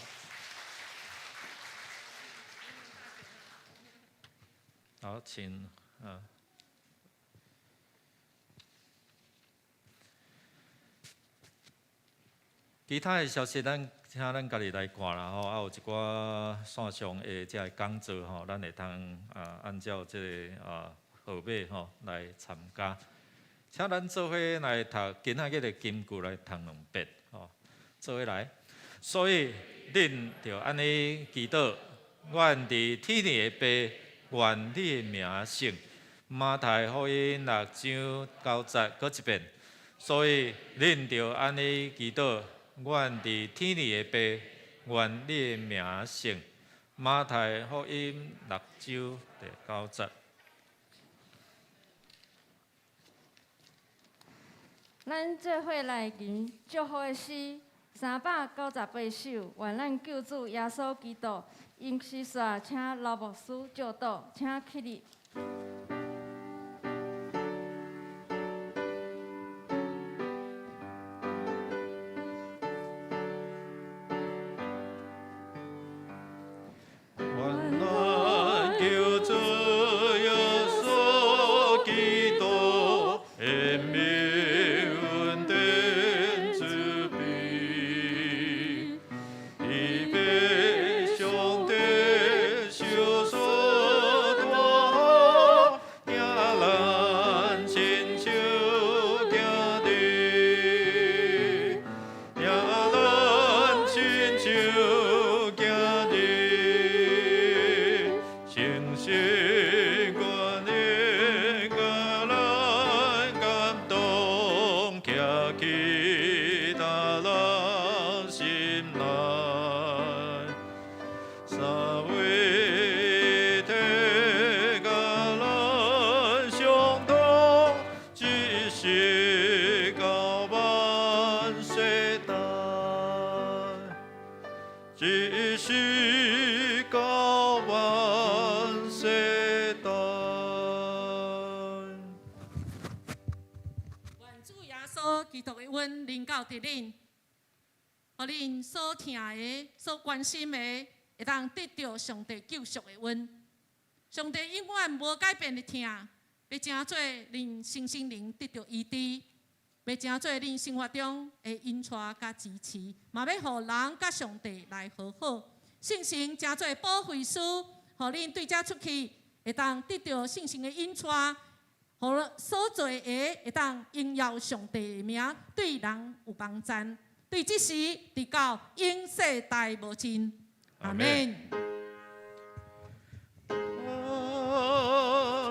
好，請啊。其他的消息，咱請咱家己來看啦吼。啊，有一寡線上的這个講座吼，咱會通啊按照這个啊號碼吼來參加。請咱做伙來讀今仔日的金句來讀兩遍吼，做伙來。所以恁著按呢祈禱，願佇天的父，願你的名聖。馬太福音六章九節，閣一遍。所以恁著按呢祈禱。願佇天裡的父，願你的名聖。馬太福音六章第九節。咱做伙來吟祝福的詩，398首。願咱救主耶穌基督，因時煞請老牧師祝禱，請起立。予恁所疼的、所關心的，會當得著上帝救贖的恩。上帝永遠無改變的疼，欲成做恁身心靈得著醫治，欲成做恁生活中的引帶佮支持，嘛欲予人佮上帝來和好。聖神成做保惠師，予恁對遮出去，會當得著聖神的引帶，予所做的會當榮耀上帝的名，對人有幫贊。對這時，直到永世代無盡。阿們。阿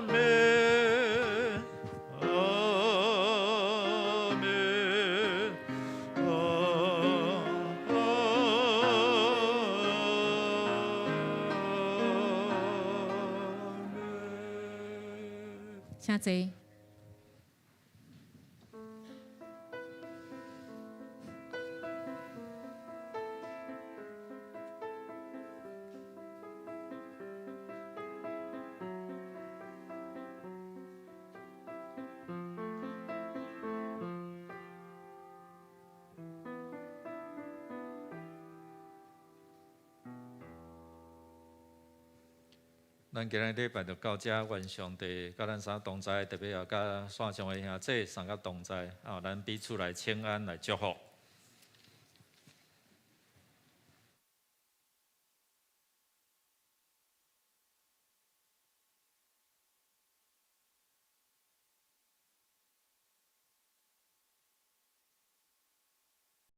們，阿們，阿們。請坐。咱今日禮拜就到這，願上帝佮咱三同在，特別也佮線上的兄弟三佮同在，啊，咱彼此來請安，來祝福。